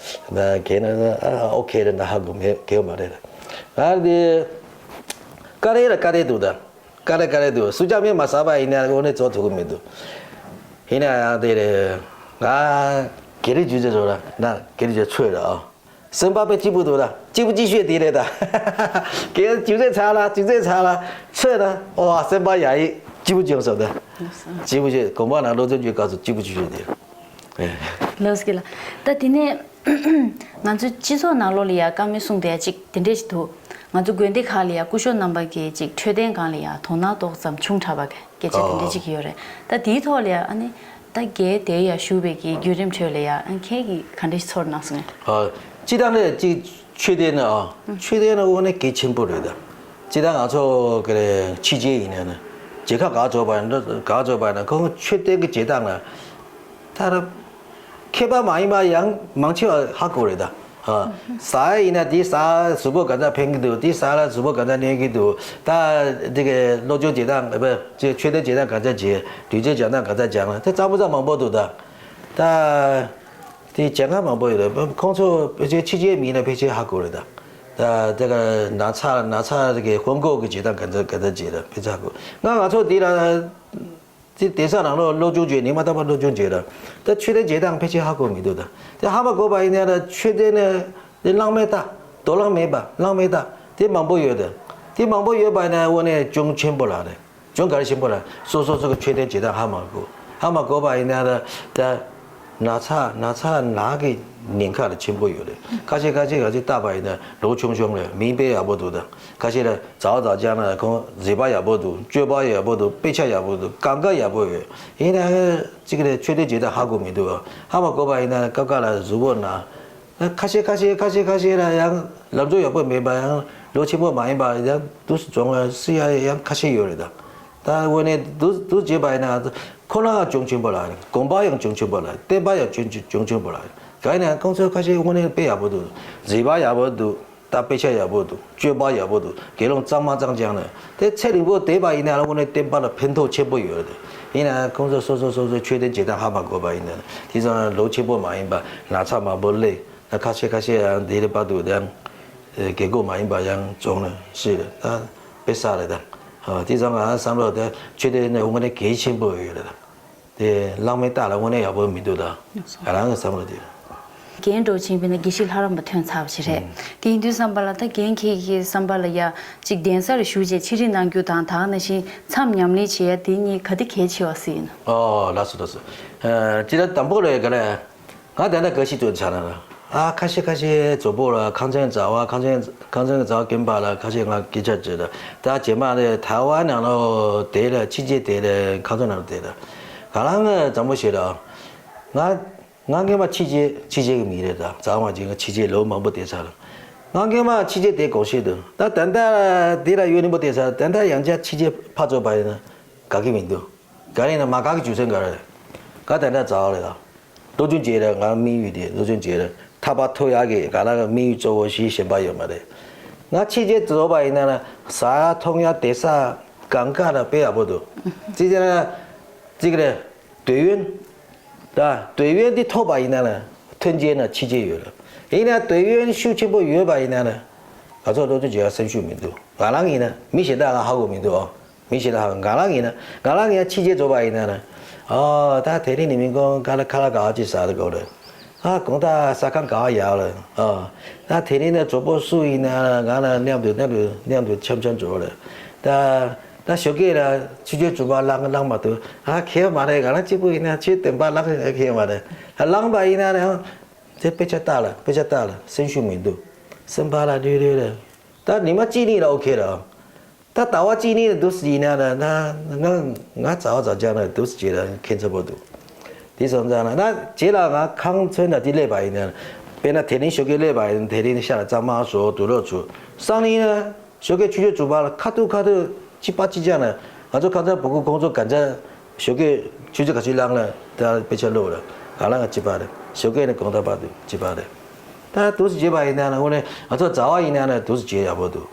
ན་གལ་ན་ཨ་ཨོ་ཁེ་རེ་ན་ཧ་གོ་མེད་གལ་མ་རེད། ང་དེ་ཀ་རེ་ལ་ཀ་རེ་འདུག་ད། ཀ་རེ་ཀ་རེ་འདུག་སུ་ཅག་མེད་མ་ཟ་བ་ཡིན་ན་འོ་ནས་ཚོ་ཐུབ་ཀྱི་མི་འདུག་ཡིན་ན་ཡང་དེ་རེད། ང་གེ་རེ་ཇུ་ཅེ་ཚོ་ར་ན་གེ་རེ་ཇུ་ཚོད་ར་ཨ། སེམས་པ་དཔེ་སྐྱིད་པོ་འདུག་ད། སྐྱིད་པོ་སྐྱིད་ཤོས་དེ་རེད་ད། གེ་ཇུ་ཚོད་ཚ་ལ་ཇུ་ཚོད་ཚ་ལ་ཚོད་ད་ཨོ་ཨ་སེམས་པ་ཡ་ཡི་སྐྱིད་པོ་བྱུང་སོང་ད། སྐྱིད་པོ་བྱས་དགོན་པ་ནང་སློབ་སྦྱོང་བྱེད་སྐབས་སུ་སྐྱིད་པོ་བྱུང་ཤོས་དེ་རེད། ལགས་སོ་ལགས། ད་དེ་ནས་ང་ཚོའི་སྤྱི་ཚོགས་ནང་ལོགས་ལ་ཡ་བཀའ་མོལ་གསུངས་བསྡད་ཡ་གཅིག་དེ་འདྲས་ཞིག་འདུག་ང་ཚོ་དགོན་སྡེ་ཁག་ལ་ཡ་སྐུ་ཞབས་རྣམ་པ་གིས་ཅིག་འཕྲོད་བསྟེན་སྒང་ལ་ཡ་དོ་སྣང་ཏོག་ཙམ་ཆུང་དྲགས་པ་སྐད་ཆ་དེ་འདྲས་ཅིག་ཡོད་རེད། ད་དེའི་ཐོག་ལ་ཡ་ཨ་ནི་ད་རྒན་དེ་ཡ་བཞུགས་པའི་གི་བརྒྱུད་རིམ་ཁྲོད་ལ་ཡ་ཨ་ཁྱེད་ཀྱིས་ག་འདྲས་ཤིག་ཚོར་སྣང་སོང་ངས། ཨ། སྤྱིར་བཏང་ནས་ཅིག་ཆོས་དད་ནི་ཨ། ཆོས་དད་ནི་དབང་ནི་གལ་ཆེན་པོ་རེད་ད། སྤྱིར་བཏང་ང་ཚོ་གི་རེད་ཕྱི་རྒྱལ་ཡིན་ནའི་ནི་རྒྱལ་ཁབ་ག་ཚོད་པ་ཡིན་ག་ཚོད་པ་ཡིན་ན་ཁོང་ཆོས་དད་ཀྱི་བྱེད་སྟངས་ལ་ད་ར་མཁས་པ་མ་ཡིན་པ་ཡང་མང་ཆེ་བ་ཧ་གོ་རེད་ད། ཨ། ཟ་ཡ་ཡིན་ན་དེ་ཟ་གཟུགས་པོ་ག་ཚད་ཕན་གྱི་འདུག་དེ་ཟ་ལ་གཟུགས་པོ་ག་ཚད་གནོད་ཀྱི་འདུག་ད་དེ་གི་སློབ་སྦྱོང་བྱེད་སྟངས་ཨ་ཆོས་དད་བྱེད་སྟངས་ག་ཚད་བྱེད་དུས་ཆེན་སྦྱང་སྟངས་ག་ཚད་སྦྱང་ལ་དེ་གཙང་པོ་ཚ་མང་པོ་འདུག་ད། ད། དེ་སྦྱང་ཁང་མང་པོ་ཡོད་རེད། ཁོང་ཚོ་ཕལ་ཆེར་ཕྱི་རྒྱལ་མི་ཡིན་ན་ཕལ་ཆེར་ཧ་གོ་རེད་ད། ད་དེ་ག་ན་ཚ་ན་ཚ་དེ་གའི་སྔོན་འགོག་གི་བྱེད་སྟངས་ག་འདྲ་ག་འདྲ་བྱེད་རེད་ཕལ་ཆེར་ཧ་གོ། ང་ང་ཚོ་འདི་ལ་དེ་གདན་ས་ནང་ལོགས་སློབ་སྦྱོང་བྱས་ཉི་མ་རྟག་པར་སློབ་སྦྱོང་བྱས་རེད། ད་ཆོས་དད་བྱེད་སྟངས་ཕལ་ཆེར་ཧ་གོ་མི་འདུག་ད་དེ་ཧ་མ་གོ་བ་ཡིན་ན་ད་ཆོས་དད་ནི་དེ་བླང་མེད་ལྟ་དོ་བླང་མེད་པ་བླང་མེད་ལྟ་དེ་མང་པོ་ཡོད་དེ། དེ་མང་པོ་ཡོད་པ་ཡིན་ན་དངོས་གནས་གྱོང་ཆེན་པོ་ལ་རེད། གྱོང་ག་རེ་ཆེན་པོ་ལ་སོ་སོ་སོ་གི་ཆོས་དད་བྱེད་སྟངས་ཧ་མ་གོ། ཧ་མ་གོ་བ་ཡིན་ན་ད་ད་ན་ཚ་ན་ཚ་ནག་གི་ཉེན་ཁ་ལ་ཆེན་པོ་ཡོད་རེད། ཁ་ཤས་ཁ་ཤས་ག་ཚོད་བལྟས་པ་ཡིན་ན་ལོ་ཆུང་ཆུང་རེད། མིང་དཔེ་ཡག་པོ་འདུག་ད་ཁ་ཤས་ལ་ཛའ་བ་ཛའ་ཅང་ན་ཁོང་བཟོད་པ་ཡག་པོ་འདུག་སྤྱོད་པ་ཡག་པོ་འདུག་དཔེ་ཆ་ཡག་པོ་འདུག་གང་ག་ཡག་པོ་ཡོད། ཡིན་ན་གཅིག་རེད་ཆོས་དད་བྱེད་སྟངས་ཧ་གོ་མི་འདུག་ཧ་མ་གོ་བ་ཡིན་ན་སྐབས་འགའ་ལ་གཟུགས་པོ་ན། ཁ་ཤས་ཁ་ཤས་ཁ་ཤས་ཁ་ཤས་ལ་ཡང་ལམ་འགྲོ་ཡག་པོ་མེད་པ་ཡང་ལོ་ཆེན་པོ་མ་ཡིན་པ་ཡང་དུས་སུ་སྦྱོང་བ་སྲིད་ཡ་ཡང་ཁ་ཤས་ཡོད་རེད་ད། ད་དངོས་གནས་དུས་དུས་བྱས་པ་ཡིན་ན་ཁོ་རང་ཡང་གྱོང་ཆེན་པོ་ལ་རེད། དགོན་པ་ཡང་གྱོང་ཆེན་པོ་ལ་རེད། བསྟན་པ་ཡང་གྱོང་ཆེན་གྱོང་ཆེན་པོ་ལ་རེད། གང་ཡིན་ན་ཁོང་ཚོ་ཁ་ཤས་དངོས་གནས་དཔེ་ཡག་པོ་འདུག་བཟོད་པ་ཡག་པོ་འདུག་ད་དཔེ་ཆ་ཡག་པོ་འདུག་སྤྱོད་པ་ཡག་པོ་འདུག་དགེ་སློང་གཙང་མ་གཙང་རྐྱང་ནས་དེ་ཚེ་རིང་པོ་བསྡད་པ་ཡིན་ན་དངོས་གནས་བསྟན་པ་ལ་ཕན་ཐོགས་ཆེན་པོ་ཡོད་རེད། ཡིན་ན་ཁོང་ཚོ་སོ་སོ་སོ་སོའི་ཆོས་དད་བྱེད་སྟངས་ཧ་མ་གོ་བ་ཡིན་ན་དེ་ཙང་ལོ་ཆེན་པོ་མ་ཡིན་པ་ན་ཚ་མང་པོ་སླེབས། ད་ཁ་ཤས་ཁ་ཤས་ཡང་འདི་རེད་པ་འདུག་དེ་ཡང་རྒན་གོག་མ་ཡིན་པ་ཡང་བྱུང་ནས་ཤི་རེད། ད་དཔེ་བསགས་རེད་ད། དེ་ཙང་ང་བསམ་བློ་དེ་ཆོས་དད་ནས་འོང་ནས་གལ་ཆེན་པོ་ཡོད་རེད་ད། དེ་བླང་མེད་རྟགས་ལ་དངོས་གནས་ཡག་པོ་མི་འདུག་ད། ང་རང་གི་བསམ་བློ་དེ། རྒན་འགྲོ་ཆེན་པས་ན་དགེ་བཤེས་ལྷ་རམས་པ་ཐོན་ཚར་བ་ཞིག་རེད། དེ་ཡིན་དུས་བསམ་པ་ལ་ད་རྒན་ཁྱེད་ཀྱི་བསམ་པ་ལ་ཡ་གཅིག་གདན་སར་བཞུགས་རྗེས་ཕྱི་རིག་གནང་རྒྱུ་དང་དེ་ནང་བཞིན་མཚམས་ཉམས་ལེན་བྱེད་ཡ་དེ་གཉིས་ག་དེ་གལ་ཆེ་བ་སྲིད་ཡིན། ཨོ་ལགས་སོ་ལགས་སོ། སྤྱིར་ན་དང་པོ་ལ་ཡ་ག་ལ། ང་ད་ལྟ་དགའ་ཞིག་སྟོན་ཚར་ན་ར། ཨ་ཁ་ཤས་ཁ་ཤས་གཙོ་བོ་ལ་ཁང་ཚན་རྩ་བ་ཁང་ཚན་ཁང་ཚན་རྩ་བ་རྒན་པ་ལ་ཁ་ཤས་ང་སྐད་ཆ་བྱས་ད། ད་རྗེས་མ་ནས་ཐའེ་ཝན་ནང་ལོ་དེ་ལ་ཕྱི་རྒྱལ་དེ་ལ་ཁང་ཚན་ནང་ལ་དེ་ལ། ག་ལ་ང་བཟང་པོ་བྱས་ད། ང་ང་སྔན་མ་ཕྱི་རྒྱལ་ཕྱི་རྒྱལ་གི་མི་རེད་ད། རྩ་བ་ཅིག་ང་ཕྱི་རྒྱལ་ལོ་མང་པོ་བསྡད་ཚར་ལ། ང་སྔན་མ་ཕྱི་རྒྱལ་དེ་གོང་ཤེས་འདུག་ད་ད་ལྟ་དེ་ལ་ཡུན་རིང་པོ་བསྡད་ཚར། ད་ལྟ་ཡང་བསྐྱར་ཕྱི་རྒྱལ་ཕར་ཚུར་བ་ཡིན་ན་དགའ་གི་མི་འདུག་ག་རེ་ཡིན་ན་མ་དགའ་གི་རྒྱུ་མཚན་ག་རེ་རེད། ང་ད་ལྟ་རྩ་བ་རེད་ད། སློབ་སྦྱོང་བྱས་རེད། ང་དམིགས་ཡུལ་དེ་སློབ་སྦྱོང་བྱས་རེད། ཐར་པ་ཐོབ་ཡག་གི་ང་རང་གི་དམིགས་ཡུལ་གཙོ་བོ་ཞིག་གཞན་པ་ཡོད་མ་རེད། ང་ཕྱི་རྒྱལ་འགྲོ་བ་ཡིན་ན་ཟ་ཡག་འཐུང་ཡག་བསྡད་ས་གང་ག་ལ་དཔེ་ཡག་པོ་འདུག་ཅི་ཟེར་ན་ཅིག་རེད། འདོད་ཡོན། ད་འདོད་ཡོན་འདི་ཐོབ་པ་ཡིན་ན་ནི་ཐོན་སྐྱེད་ན་ཕྱི་རྒྱལ་ཡོད་རེད། ཡིན་ན་འདོད་ཡོན་ཤུགས་ཆེན་པོ་ཡོད་པ་ཡིན་ན་ནི་ང་ཚོ་སློབ་སྦྱོང་བྱེད་ཡག་སེམས་ཤུགས་མི་འདུག་ང་རང་ཡིན་ན་མི་གཞན་དག་ང་ཧ་གོ་མི་འདུག་ཨ། མི་གཞན་དག་ང་རང་ཡིན་ན་ང་རང་ཡང་ཕྱི་རྒྱལ་འགྲོ་བ་ཡིན་ན་ནི། ཨ་ད་དེ་རིང་ནི་མི་ཁོང་ཁ་ལ་ཁ་ལག་ག་བ་ཅིག་ཟ་དགོས་རེད། ཨ་དགོང་དག་ཟ་ཁང་ག་བ་ཡག་རེད། ཨ་ད་དེ་རིང་ནི་གྲོགས་པོ་སུ་ཡིན་ན་ང་ལ་མཉམ་དུ་མཉམ་དུ་མཉམ་དུ་འཆམ་འཆམ་འགྲོ་རེད། ད་ད་ཞོགས་ཀས་ལ་ཆུ་ཚོད་དྲུག་པ་ལངས་ལངས་མ་ཐུབ། ཨ་ཁེལ་མ་རེད། ང་རང་གཅིག་པུ་ཡིན་ན་ཆུ་བདུན་པ་ལངས་ཁེལ་མ་རེད། ལངས་པ་ཡིན་ན་ནི་ཨ་དེ་དཔེ་ཆ་ལྟ་ལ་དཔེ་ཆ་ལྟ་ལ་སེམས་ཤུགས་མི་འདུག་སེམས་པ་ལ་ལུས་ལུས་རེད། ད་ཉི་མ་གཅིག་གཉིས་ལ་ཨོ་ཁེ་རེད། ད་ཟླ་བ་གཅིག་གཉིས་ལ་འདུག་སེ་ཡིན་ན་ན་ང་ང་ཟླ་བ་ཟླ་བརྒྱ་ན་འདུག་སེ་བྱས་ན་ཁྱད་མཚར་པོ་འདུག་དེ་སོང་ཙང་ན་ན་རྗེས་ལ་ང་ཁང་ཚན་ན་དེ་སླེབས་པ་ཡིན་ན། དཔེར་ན་དེ་རིང་ཞོགས་ཀས་སླེབས་པ་ཡིན་ན་དེ་རིང་ནི་ཤར་གཙང་མ་བཟོ་དུས་ལོག་ཚུར་སང་ཉིན་ན་ཞོགས་ཀས་ཆུ་ཚོད་དྲུག་པ་ལ་ཁ་ཐུག་ཁ་ཐུག་གཅིག་པ་གཅིག་རྐྱང་ན་ང་ཚོ་ཁང་ཚན་བུ་གུ་ཁོང་ཚོ་ག་ཚ་ཞོགས་ཀས་ཆུ་ཚོད་ག་ཚོད་ལངས་ན་ད་དཔེ་ཆ་ཀློག་ར་ང་ལ་ང་གཅིག་པ་རེད། ཞོགས་ཀས་ནས་དགོང་དག་བར་དུ་གཅིག་པ་རེད། ད་འདུག་སེ་བྱས་པ་ཡིན་ན་ན་དངོས་གནས་ང་ཚོ་ཟླ་བ་ཡིན་ན་ན་འདུག་སེ་བྱས་ཡག་པོ་འདུག་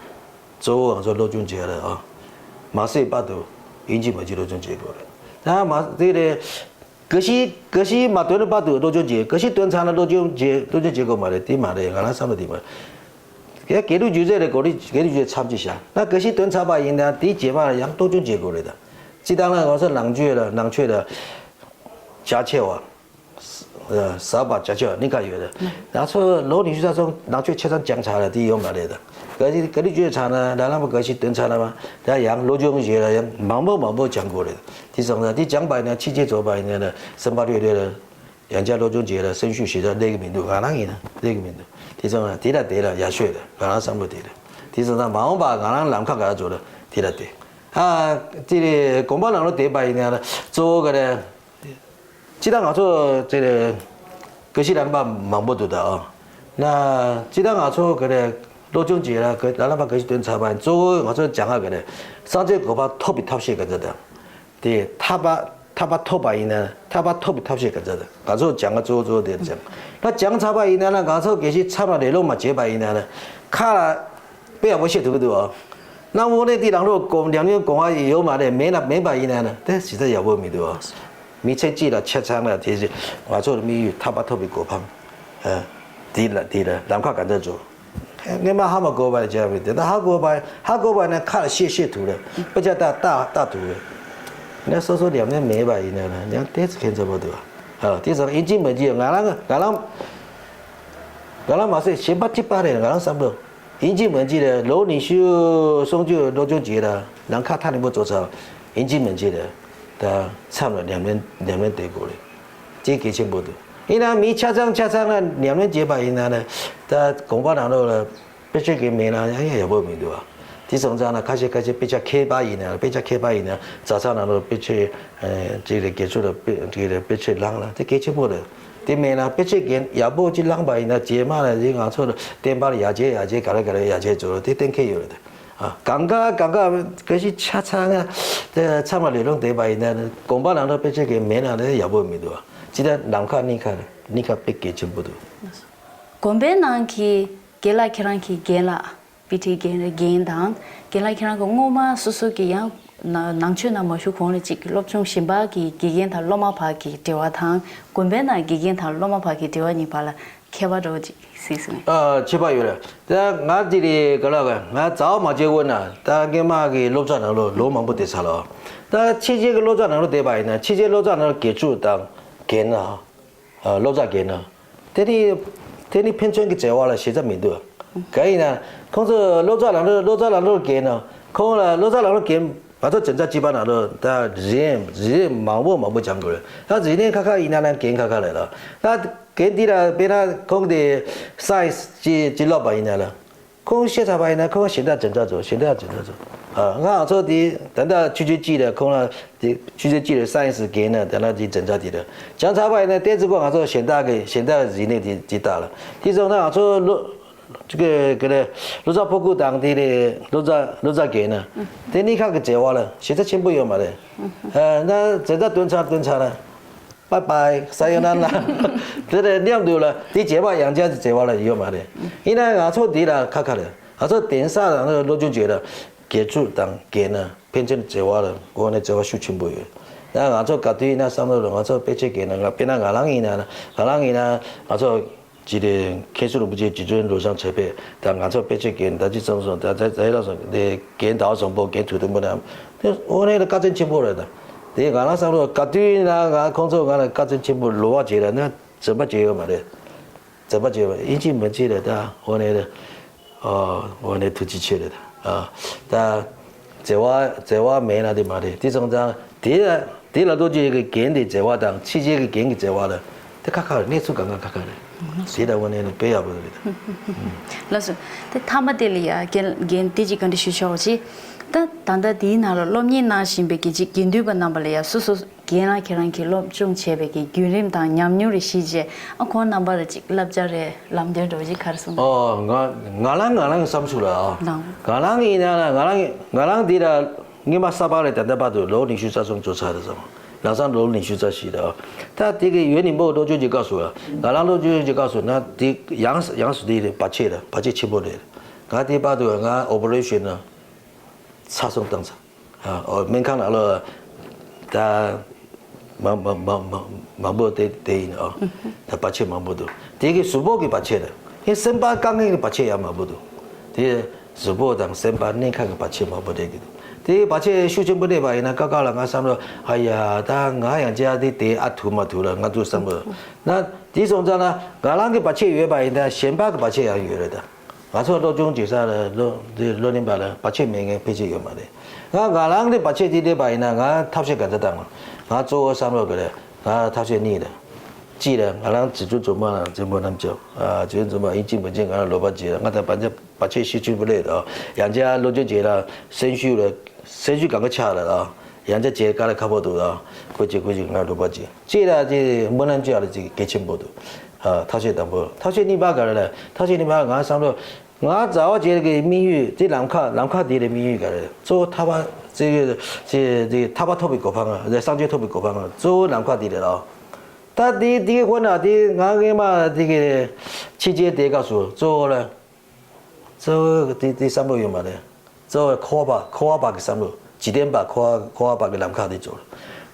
གཙོ་བོ་ང་ཚོ་སློབ་སྦྱོང་བྱེད་ཡ་རེད་ཨ། མ་ཟད་བར་དུ་ཡིན་གཅིག་མིན་གཅིག་སློབ་སྦྱོང་བྱེད་དགོས་རེད། ད་མ་དེ་རེད། དགའ་ཞིག་དགའ་ཞིག་མ་ཐོན་བར་དུ་སློབ་སྦྱོང་བྱེད། དགའ་ཞིག་ཐོན་ཚར་ན་སློབ་སྦྱོང་བྱེད་སློབ་སྦྱོང་བྱེད་དགོས་མ་རེད། དེ་མ་རེད། ང་རང་བསམ་བློ་དེ་མ་རེད། དགེ་ལུགས་སྒྱུ་རྩལ་རེད། དགེ་ལུགས་སྒེ་ལུགས་སྒྱུ་རྩལ་ཚབ་ཅིག་བཞག་ན་དགའ་ཞིག་ཐོན་ཚར་བ་ཡིན་ན་དེའི་རྗེས་མ་ཡང་སློབ་སྦྱོང་བྱེད་དགོས་རེད་ད། སྤྱིར་བཏང་ལ་ང་ཚོ་ནང་ཆོས་ལ་ནང་ཆོས་ལ་རྒྱ་ཆེ་བ། ཟབ་པ་རྒྱ་ཆེ་བ་གཉིས་ཀ་ཡོད་རེད། ང་ཚོ་ལོ་ཉི་ཤུ་རྩ་གསུམ་ནང་ཆོས་ཆ་ཚང་སྦྱངས་ཚར་ལ་དེ་ཡོད་མ་རེད་ད། ག་ཅི་ག་རེ་བརྗོད་ཚར་ན་ད་ལམ་པ་ག་ཞིག་སྟོན་ཚར་ན་མ་ད་ཡང་སློབ་སྦྱོང་བྱེད་ལ་ཡང་མང་པོ་མང་པོ་སྦྱང་དགོས་རེད། དེ་སོང་ཙང་དེ་སྦྱངས་པ་ཡིན་ན་ཕྱི་རྒྱལ་འགྲོ་བ་ཡིན་ན་སེམས་པ་རེ་རེ་ལ་ ཡང་བསྐྱར་སློབ་སྦྱོང་བྱེད་ལ་སེམས་ཤུགས་ཞེ་དྲག་སླེབས་ཀྱི་མི་འདུག་ང་རང་ཡིན་ན་སླེབས་ཀྱི་མི་འདུག་དེ་ཙང་ན་དེ་ལ་དེ་ལ་ཡག་ཤོས་རེད། ང་རང་བསམ་བློ་དེ་རེད། དེ་ཙང་ན་མ་འོངས་པ་ང་རང་ལམ་ཁ་ག་རེ་འགྲོ་ར་དེ་ལ་དེ། ཨ་དེ་རེད། དགོན་པ་ནང་ལ་བསྡད་པ་ཡིན་ན་གཙོ་བོ་ག་རེ། སྤྱིར་བཏང་ང་ཚོ་དེ་རེད། ཀ་ཤི་རང་པ་མང་པོ་འདུག་ད་ཨ། ན་སྤྱིར་བཏང་ང་ཚོ་ག་རེ་སློབ་སྦྱོང་བྱེད་ལ་ག་ལ་ལ་པ་ག་ཤི་སྟོན་ཚར་བ་གཙོ་བོ་ང་ཚོ་སྦྱང་ག་ག་རེ་སངས་རྒྱས་གོ་འཕང་ཐོབ་པའི་ཐབས་ཤེས་ག་ཚོད་དང་། དེ་ཐར་པ་ཐར་པ་ཐོབ་པ་ཡིན་ན་ཐར་པ་ཐོབ་པའི་ཐབས་ཤེས་ག་ཚོད་དང་ང་ཚོ་སྦྱང་ག་གཙོ་བོ་གཙོ་བོ་དེ་སྦྱང་། ད་སྦྱང་ཚར་བ་ཡིན་ན་ན་ང་ཚོ་གལ་སྲིད་ཚར་བ་རེ་ལོ་མ་བྱས་པ་ཡིན་ན་ན་ཁ་ལ་དཔེ་ཡག་པོ་བཤད་ཐུབ་ཀྱི་འདུག་ཨ། ན་དངོས་གནས་དེ་རང་ལོ་གོམ་ཉམས་མྱོང་གོང་བ་ཡོད་མ་རེད། མེད་ན་མེད་པ་ཡིན་ན་ན་དེ་ཞེ་དྲག་ཡག་པོ་མི་འདུག་ཨ། མི་ཚེ་གཅིག་ལ་ཆ་ཚང་ན་དེ་ང་ཚོར་དམིགས་ཡུལ་ཐར་པ་ཐོབ་པའི་གོ་འཕང་། ཨ། དེ་ལ་དེ་ལ་ལམ་ཁ་ག་འདྲ་འགྲོ། སྔོན་མ་ཧ་མ་གོ་བ་བྱས་པས་དེ་ད་ཧ་གོ་བ་ཧ་གོ་བ་ནས་ཁ་ལ་བཤད་བཤད་ཐུབ་རེད། དཔེ་ཆ་ལྟ་ལྟ་ལྟ་ཐུབ་རེད། ནས་སོ་སོ་ཉམས་ལེན་མེད་པ་ཡིན་ན་ན་ཡང་དེ་ཚོ་ཁྱད་མཚར་པོ་འདུག་ཨ། དེ་ཚོ་ཡིན་གཅིག་མིན་གཅིག་ང་རང་ང་རང་ང་རང་མ་ཟད་གཞན་པ་གཅིག་པ་རེད། ང་རང་བསམ་བློ་ཡིན་གཅིག་མིན་གཅིག་རེད། ལོ་ཉི་ཤུ་སུམ་ཅུ་སློབ་སྦྱོང་བྱས་ལ་ལམ་ཁ་ཐག་རིང་པོ་ཚོ་ཚར། ཡིན་གཅིག་མིན་གཅིག་རེད། ད་མཚམས་ལ་ཉམས་ལེན་ཉམས་ལེན་བསྡད་དགོས་རེད། དེ་གལ་ཆེན་པོ་འདུག་ཡིན་ན་མི་ཆ་ཚང་ཆ་ཚང་ལ་ཉམས་ལེན་བྱས་པ་ཡིན་ན་ནི་ད་དགོངས་པ་ནང་ལོགས་ལ་དཔེ་ཆ་གི་མེད་ན་ཡང་ཡང་ཡག་པོ་མི་འདུག་ཨ། དེ་སོང་ཙང་ན་ཁ་ཤས་ཁ་ཤས་དཔེ་ཆ་མཁས་པ་ཡིན་ན་དཔེ་ཆ་མཁས་པ་ཡིན་ན་ཛ་ས་ནང་ལོགས་དཔེ་ཆ་ཅིག་རེད། དགེ་ཚུལ་ལ་དཔེ་ཅིག་རེད། དཔེ་ཆ་བླངས་ལ་དེ་གལ་ཆེན་པོ་རེད། དེ་མེད་ན་དཔེ་ཆ་རྒན་ཡག་པོ་ཅིག་བླངས་པ་ཡིན་ན་རྗེས་མ་ལ་ཡིན་ང་ཚོ་ལ་བསྟན་པར་ཡར་རྒྱས་ཡར་རྒྱས་ག་རེ་ག་རེ་ཡར་རྒྱས་འགྲོ་དེ་གཏན་འཁེལ་ཡོད་རེད། ཨ། གང་ག་གང་ག་ག་ཞིག་ཆ་ཚང་ང་དེ་ཚང་མ་ལས་རུང་བསྡད་པ་ཡིན་ན་དགོན་པ་ནང་ལ་དཔེ་ཆ་གི་མེད་ན་ནི་ཡག་པོ་མི་འདུག་ཅི་ལྟར་ནམ་མཁའ་གླིང་ཁ་གླིང་ཁ་དཔེ་གལ་ཆེན་པོ་འདུག་དགོན་པའི་ནང་གི་རྒན་ལགས་ཁྱེད་རང་གི་རྒན་ལགས་པི་ཊི་རྒན་རེད། རྒན་དང་རྒན་ལགས་ཁྱེད་རང་གི་སྔོན་མ་སོ་སོ་གི་ཡང་ན་ནང་ཆོས་ནང་མ་ཞུགས་གོང་ལ་ཅིག་སློབ་ཆུང་གཞན་པ་གི་དགེ་རྒན་དང་སློབ་མ་བར་གྱི་འབྲེལ་བ་དང་དགོན་པའི་ནང་དགེ་རྒན་དང་སློབ་མ་བར་གྱི་འབྲེལ་བ་གཉིས་བར་ལ་ཁྱད་པར་འདྲ་བོ་ཅིག་གཟིགས་སོང་ངས། ཨ། ཁྱད་པར་ཡོད་རེད། ད་ང་འདི་རེད་ག་ལ་ག་ང་རྩ་བ་མ་བྱས་འོ་ན་ད་སྔོན་མ་གི་སློབ་གྲྭ་ནང་ལོ་ལོ་མང་པོ་བསྡད་ཚར་ལ། ད་ཕྱི་རྒྱལ་གི་སློབ་གྲྭ་ནང་ལོ་བསྡད་པ་ཡིན་ན་ཕྱི་རྒྱལ་སློབ་གྲྭ་ནང་ལོ་དགེ་ཕྲུག་དང་རྒན་ན། ཨ། སློབ་གྲྭ་རྒན་ན། དེ་ནི་དེ་ནི་ཕན་ཚུན་གྱི་འབྲེལ་བ་ལ་ཞེ་དྲག་མི་འདུག་ག་ཡིན་ན་ཁོང་ཚོ་སློབ་གྲྭ་ནང་ལོ་སློབ་གྲྭ་ནང་ལོ་རྒན་ན་ཁོང་ལ་སློབ་གྲྭ་ནང་ལོ་རྒན། ང་ཚོ་འཛིན་གྲྭ་གཅིག་པ་ནང་ལོ་ད་རིག་གནས་རིག་གནས་མང་པོ་མང་པོ་སྦྱང་དགོས་རེད། ད་རིག་གནས་ཁ་ཁ་ཡིན་ན་ན་རྒན་ཁ་ཁ་རེད་ལ། ད་རྒན་འདི་ལ་དཔེར་ན་ཁོང་གི་སའེན་སི་ཅི་ཅི་སློབ་པ་ཡིན་ན་ལ། ཁོང་བཤད་ཚར་བ་ཡིན་ན་ཁོང་གཞན་དག་འཛིན་གྲྭ་ཚོ་གཞན་དག་འཛིན་གྲྭ་ཚོ། ཨ། ང་ཚོ་འདི་ད་ལྟ་ཆུ་ཚོད་གཅིག་རེད། ཁོང་ལ་དེ་ཆུ་ཚོད་གཅིག་རེད། སའེན་སི་རྒན་ན་ད་ལྟ་འདི་འཛིན་གྲྭ་འདི་རེད། སྦྱང་ཚར་བ་ཡིན་ན་ཏོག་ཙམ་ཁོ་ང་ཚོ་གཞན་དག་གི་གཞན་དག་རིག་གནས་འདི་འདི་ལྟ་ལ། དེ་སོང་ན་ང་ཚོ་ལོ། ཅིག་གི་གི་རེད། ལོ་ཙཱ་ཕོ་སྐུ་དང་དེ་རེད། ལོ་ཙཱ་ལོ་ཙཱ་རྒན་ན། དེ་གཉིས་ཁག་གི་འབྲེལ་བ་ལ་ཞེ་ས་ཆེན་པོ་ཡོད་མ་རེད། ཨ། ན་འཛིན་གྲྭ་སྟོན་ཚར་སྟོན་ཚར་ན། པའི་པའི་ས་ཡོ་ན་ན། དེ་རེད་མཉམ་དུ་ལ་དེ་བྱེད་པ་ཡང་བསྐྱར་གྱི་འབྲེལ་བ་ལ་ཡོད་མ་རེད། ཡིན་ན་ང་ཚོ་དེ་ལ་ཁ་ཁ་རེད། ང་ཚོ་གདན་ས་ལ་སློབ་སྦྱོང་བྱེད་ལ་དགེ་ཕྲུག་དང་རྒན་ན་ཕན་ཚུན་འབྲེལ་བ་ལ་སྒོ་ནས་འབྲེལ་བ་ཤུགས་ཆེན་པོ་ཡོད། ཡང་ང་ཚོ་ག་དུས་ཡིན་ན་བསམ་བློ་ལ་ང་ཚོ་དཔེ་ཆ་རྒན་ན་ང་དཔེར་ན་ང་རང་ཡིན་ན་ང་རང་ཡིན་ན་ང་ཚོ། ཅི་རེད། མཁན་ཟུར་རིན་པོ་ཆེ་རྗེ་བཙུན་ལོ་ཟང་བྱས་པས་ད་ང་ཚོ་དཔེ་ཆ་རྒན་ད་ཅི་ཙམ་སོང་ད་ད་ད་ལ་སོང་དེ་རྒན་ཟླ་བ་བཟང་པོ་རྒན་དུས་དུམ་པོ་ན་དེ་དངོས་གནས་ལ་དཀའ་ཚེགས་ཆེན་པོ་རེད། ད་དེ་ང་རང་བསམ་བློ་ག་དུས་ན་ང་ཁོང་ཚོ་ང་ལ་དཀའ་ཚེགས་ཆེན་པོ་ལོ་བ་བྱས་ར་ན་འཛེམ་པ་བྱས་ཡོད་མ་རེད། འཛེམ་པ་བྱས་པ་ཡིན་གཅིག་མིན་གཅིག་རེད། ད་དངོས་གནས་རེད། ཨོ་དངོས་གནས་ཐུགས་རྗེ་ཆེ་རེད། ཨ་ད། བརྩེ་བ་བརྩེ་བ་མེད་ན་དེ་མ་རེད། དེ་སོང་ཙང་དེ་ལ་དེ་ལ་ལྟོ་ཆེ་གི་རྒན་དེ་བརྩེ་བ་དང་ཕྱི་རྒྱལ་གྱི་རྒན་གྱི་བརྩེ་བ་ལ་དེ་ཁ་ཁ་གནས་ཚུལ་གང་ག་ཁ་ཁ་རེད། དེ་ལ་དངོས་གནས་ནི་དཔེ་ཡག་པོ་རེད། ལགས་སོ། དེ་མཐའ་མ་དེ་ལ་ཡ་རྒན་རྒན་དེ་ཅིག་ག་འདྲ་ཞུ་ཆོག་ཅེ། ད་ད་ལྟ་དེའི་ནང་ལ་སློབ་གཉེར་གནང་བཞིན་པའི་རྒན་གཅིག་རྒན་འདུས་པ་རྣམ་པ་ལ་ཡ་སོ་སོ། རྒན་ལགས་ཁྱེད་རང་གིས་སློབ་སྦྱོང་བྱས་པའི་གི་བརྒྱུད་རིམ་དང་ཉམས་མྱོང་རེ་ཞུས་རྗེས་ཨ་ཁོང་རྣམ་པ་ལ་ཅིག་བསླབ་བྱ་རེ་ལམ་སྟོན་འདྲ་བོ་ཅིག་ག་རེ་གསུངས། ཨོ་ང་ང་རང་ང་རང་གི་བསམ་ཚུལ་ལ་ཨ། ལགས། ང་རང་ཡིན་ན་ང་རང་ང་རང་འདི་ལ་སྔོན་མ་གསར་པ་རེད། ད་ལྟ་བར་དུ་ལོ་ཉི་ཤུ་རྩ་གསུམ་འགྲོ་ཚར་རེད་བསམ། ལམ་སང་ལོ་ཉི་ཤུ་རྩ་བཞི་རེད་ཨ། ད་དེ་གི་ཡུན་རིང་པོ་སློབ་སྦྱོང་གི་སྐབས་སུ་ང་རང་སློབ་སྦྱོང་གི་སྐབས་སུ་ན་དེ་ཡང་ཡང་སུ་དེ་རེད། བར་ཆད་རེད། བར་ཆད་ཆེན་པོ་རེད། ང་དེ་བར་དུ་ང་ཨོ་པ་རེ་ཤན་ན་ཚར་གསུམ་བཏང་ཚར། ཨ། ཨོ་སྨན་ཁང་ནང་ལ་ད་མ་མ་མ་མ་མང་པོ་དེ་དེ་ཡིན་ཨོ། ད་བར་ཆད་མང་པོ་འདུག་དེ་གི་གཟུགས་པོ་གི་བར་ཆད་རེད། ཨེ་སེམས་པ་དཀའ་ངལ་གྱི་བར་ཆད་ཡང་མང་པོ་འདུག་དེ་གཟུགས་པོ་དང་སེམས་པ་སྨན་ཁང་གི་བར་ཆད་མང་པོ་རེད་གི་འདུག་དེ་བར་ཆད་ཤུགས་ཆེན་པོ་སླེབས་པ་ཡིན་ན་ཀ་ཀ་ལ་ང་བསམ་བློ་ཨ་ཡ་ད་ང་ཡང་ཅི་ཡ་དེ་དེ་ཨ་ཐུག་མ་ཐུག་ལ་ང་ཚོ་བསམ་བློ་ན་དེ་སོང་ཙང་ན་ང་རང་གི་བར་ཆད་ཡོད་པ་ཡིན་ན་གཞན་པ་གི་བར་ཆད་ཡང་ཡོད་རེད་ད། ང་ཚོ་སློབ་སྦྱོང་བྱེད་ས་ལ་སློབ་འདི་སློབ་གླིང་པ་ལ་བར་ཆད་མེད་མཁན་ཕལ་ཆེར་ཡོད་མ་རེད། ང་ང་རང་གི་བར་ཆད་དེ་སླེབས་པ་ཡིན་ན་ང་ཐབས་ཤེས་ག་ཚོད་བཏང་ང་གཙོ་བོ་བསམ་བློ་གི་རེད། ང་ཐབས་ཤེས་གཉིས་རེད། གཅིག་ལ་ང་རང་རྗེ་བཙུན་བཙུན་མ་ལ་མཛད་སྒོ་རྣམས་ཀྱང་རྗེ་བཙུན་བཙུན་མ་ཡིན་གཅིག་མིན་གཅིག་ང་རང་ལོ་པ་གཅིག་ལ་ང་དང་བར་ཆད་བར་ཆད་ཞི་ཆུ་བུ་ལས་དང་ཡང་བསྐྱར་བློ་ཆོས་རྗེ་ལ་སེམས་ཤུགས་ལ་སེམས་ཤུགས་གང་ག་ཆགས་ལ་དང་ཡང་བསྐྱར་རྗེ་དཀའ་ལས་ཁག་པོ་འདུག་དང་ཁོ་གཅིག་ཁོ་གཅིག་ང་རང་ལོ་པ་གཅིག་གཅིག་ལ་དེ་སྨོན་ལམ་གཅིག་ལ་ཅིག་གལ་ཆེན་པོ་འདུག་ཐག་ཆོད་དང་པོ་ཐག་ཆོད་གཉིས་པ་ག་རེ་ལ་ཐག་ཆོད་གཉིས་པ་ང་བསམ་བློ། ང་རྫ་བ་རྗེ་གི་དམིགས་ཡུལ་དེ་ལམ་ཁ་ལམ་ཁ་དེ་རེད། དམིགས་ཡུལ་ག་རེ་གཙོ་བོ་ཐར་པ་ཅེས་ཅེས་ཅེས་ཐར་པ་ཐོབ་པའི་གོ་འཕང་ང་སངས་རྒྱས་ཐོབ་པའི་གོ་འཕང་ང་གཙོ་བོ་ལམ་ཁ་དེ་རེད་ལ། ད་དེ་དེ་ཧོ་ན་དེ་ང་སྔས་མ་དེ་གི་ཕྱི་རྒྱལ་དེ་སྐབས་སུ་གཙོ་བོ་ལ་གཙོ་བོ་དེ་དེ་བསམ་བློ་ཡོད་མ་རེད། གཙོ་བོ་འཁོར་བ་འཁོར་བ་པ་གི་བསམ་བློ་འཇིག་རྟེན་པ་འཁོར་བ་འཁོར་བ་པ་གི་ལམ་ཁ་དེ་ཚོ་ལ་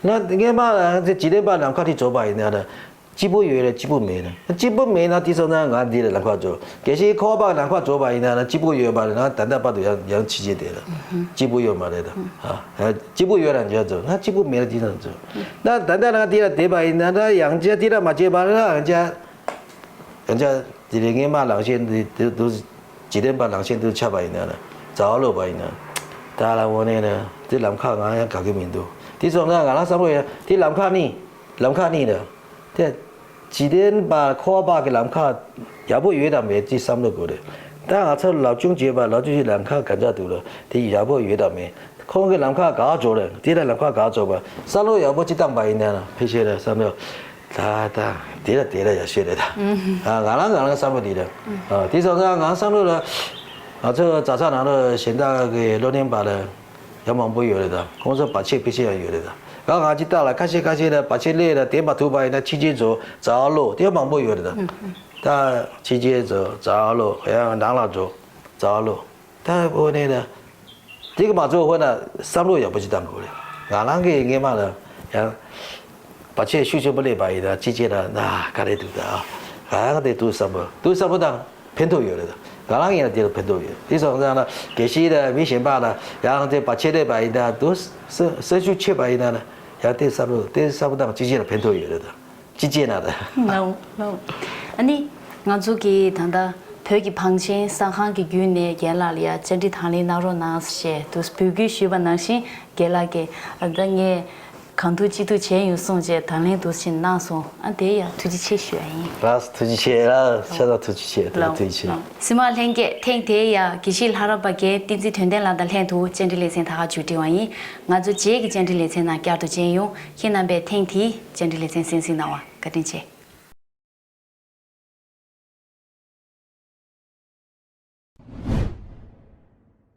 ང་སྔས་མ་ང་ཚོ་འཇིག་རྟེན་པ་ལམ་ཁ་དེ་ཚོ་པ་ཡིན་ན་ལ། སྐྱིད་པོ་ཡོད་རེད་སྐྱིད་པོ་མེད་ན། སྐྱིད་པོ་མེད་ན་དེ་སོང་ཙང་ང་འདི་ལ་ལམ་ཁ་འགྲོ། གལ་སྲིད་འཁོར་བ་ལམ་ཁ་འགྲོ་བ་ཡིན་ན་ན་སྐྱིད་པོ་ཡོད་པ་རེད་ན་ད་ལྟ་བར་དུ་ཡང་ཡང་ཕྱི་རྒྱལ་དེ་ལ་སྐྱིད་པོ་ཡོད་མ་རེད་ད། ཨ་སྐྱིད་པོ་ཡོད་ར་འཇོག་འགྲོ་ན་སྐྱིད་པོ་མེད་ན་དེ་ཙམ་འགྲོ། ད་ད་ལྟ་ང་དེ་ལ་བསྡད་པ་ཡིན་ན་ད་ཡང་བསྐྱར་དེ་ལ་མ་བྱས་པ་རེད་ཡང་བསྐྱར་ཡང་བསྐྱར་དེ་རེད་སྔས་མ་ལམ་ཤེས་འདི་འདི་འདུག་འཇིག་རྟེན་པ་ལམ་ཤེས་འདུག་ཆགས་པ་ཡིན་ན་ན་རྫ་བ་ལོག་པ་ཡིན་ན་ད་ལ་འོ་ནས་ན་དེ་ལམ་ཁ་ང་ཡང་ག་གི་མི་འདུག་དེ་སོང་ཙང་ང་རང་བསམ་བློ་ཡང་དེ་ལམ་ཁ་ནི་ལམ་ཁ་ནི་ན། དེ། འཇིག་རྟེན་པ་འཁོར་བ་པ་གི་ལམ་ཁ་ཡག་པོ་ཡོད་དམ་མེད་ཅེས་བསམ་བློ་དགོས་རེད། ད་ང་ཚོར་ལབ་ཆུང་བྱས་པ་ལབ་ཆུང་བྱས་ལམ་ཁ་ག་འདྲ་འདུག་ལ་དེ་ཡག་པོ་ཡོད་དམ་མེད། ཁོང་གི་ལམ་ཁ་ག་འཇོག་རེད་དེ་ལ་ལམ་ཁ་ག་འཇོག་པ་བསམ་བློ་ཡག་པོ་ཅིག་བཏང་པ་ཡིན་ན་ཕལ་ཆེར་བསམ་བློ། ད་ད་དེ་ལ་དེ་ལ་ཡག་ཤོས་རེད་ད། ང་རང་ང་རང་བསམ་བློ་དེ་རེད། དེ་སོང་ཙང་ང་བསམ་བློ་ལ། ང་ཚོ་ཛ་ས་ནང་ལ་གཞན་དག་གི་སློབ་གཉེར་པ་ལ། ཡང་མང་པོ་ཡོད་རེད་ད། ཁོང་ཚོ་བར་ཆད་ཕལ་ཆེར་ཡང་ཡོད་རེད་ད། ང་ང་ཅི་ལྟ་ལ་ཁ་ཤས་ཁ་ཤས་ལ་བར་ཆད་སླེབས་ལ་དེ་མ་ཐུབ་པ་ཡིན་ན་ཕྱི་རྒྱལ་ཚོ་རྫ་བ་ལོག་དེ་མང་པོ་ཡོད་རེད་ད། ད་ཕྱི་རྒྱལ་ཚོ་རྫ་བ་ལོག་ཡང་ནང་ལ་འགྲོ་རྫ་བ་ལོག་ད་འོ་ནས་ད། དེ་གི་མ་ཚོ་འོ་ན་བསམ་བློ་ཡག་པོ་ཅིག་བཏང་དགོས་རེད། ང་རང་གི་སྔས་མ་ལ་ཡང་བར་ཆད་ཤུགས་ཆེན་པོ་སླེབས་པ་ཡིན་ན་ཕྱི་རྒྱལ་ལ་ན་ག་རེ་འདུག་ད། ང་རང་དེ་དུས་བསམ་བློ་དུས་བསམ་བློ་བཏང་། ཕན་ཐོགས་ཡོད་རེད། ང་རང་ཡིན་ན་དེ་ལ་ཕན་ཐོགས་ཡོད། དེ་སོང་ཙང་ན་དགེ་བཤེས་དང་མི་གཞན་པ་ལ་ཡང་དེ་བར་ཆད་རེད་པ་ཡིན་ན་དུ་ས་ས་ཤུགས་ཆེ་བ་ཡིན་ན་ཡང་དེ་བསམ་བློ་དེ་བསམ་བློ་དང་ཅི་བྱེད་ལ་ཕན་ཐོགས་ཡོད་རེད། ཅི་བྱེད་ན་རེད། ལའོ་ལའོ། ཨ་ནི། ང་ཚོ་གི་ད་ལྟ་བོད་ཀྱི་བང་ཆེན་གསར་ཁང་གི་བརྒྱུད་ནས་རྒན་ལགས་ལ་ཡང་བཅར་འདྲི་དང་ལེན་གནང་རོགས་གནང་ཞེས་དུ་འབོད་སྐུལ་ཞུས་པ་ནང་བཞིན་རྒན་ལགས་ཀྱིས་ཨ་ད་ངས། གང་ཐུབ་ཅི་ཐུབ་བྱས་ཡོང་གསུངས་བྱས་དང་ལེན་འདུག་ཕྱིན་གནང་སོང་། ཨ་དེ་ཡང་ཐུགས་རྗེ་ཆེ་ཞུ་ཡ་ཡིན། རགས་ཐུགས་རྗེ་ཆེ་རགས་ཆེ་རགས་ཐུགས་རྗེ་ཆེ་རགས་ཐུགས་རྗེ་ཆེ། སྲིད་མ་ལྷན་རྒྱས་ཐེངས་དེའི་ཡ་དགེ་བཤེས་ལྷ་རམས་པ་རྒན་བསྟན་འཛིན་དོན་ལྡན་ལགས་དང་ལྷན་དུ་བཅར་འདྲི་ལེ་ཚན་ད་ག་མཇུག་སྒྲིལ་བ་ཡིན། ང་ཚོ་རྗེས་ཀྱི་བཅར་འདྲི་ལེ་ཚན་ནང་བསྐྱར་དུ་མཇལ་ཡོང་། ཁྱེད་རྣམ་པས་ཐེངས་དེའི་བཅར་འདྲི་ལེ་ཚན་གསན་གཟིགས་གནང་བ་བཀའ་དྲིན་ཆེ།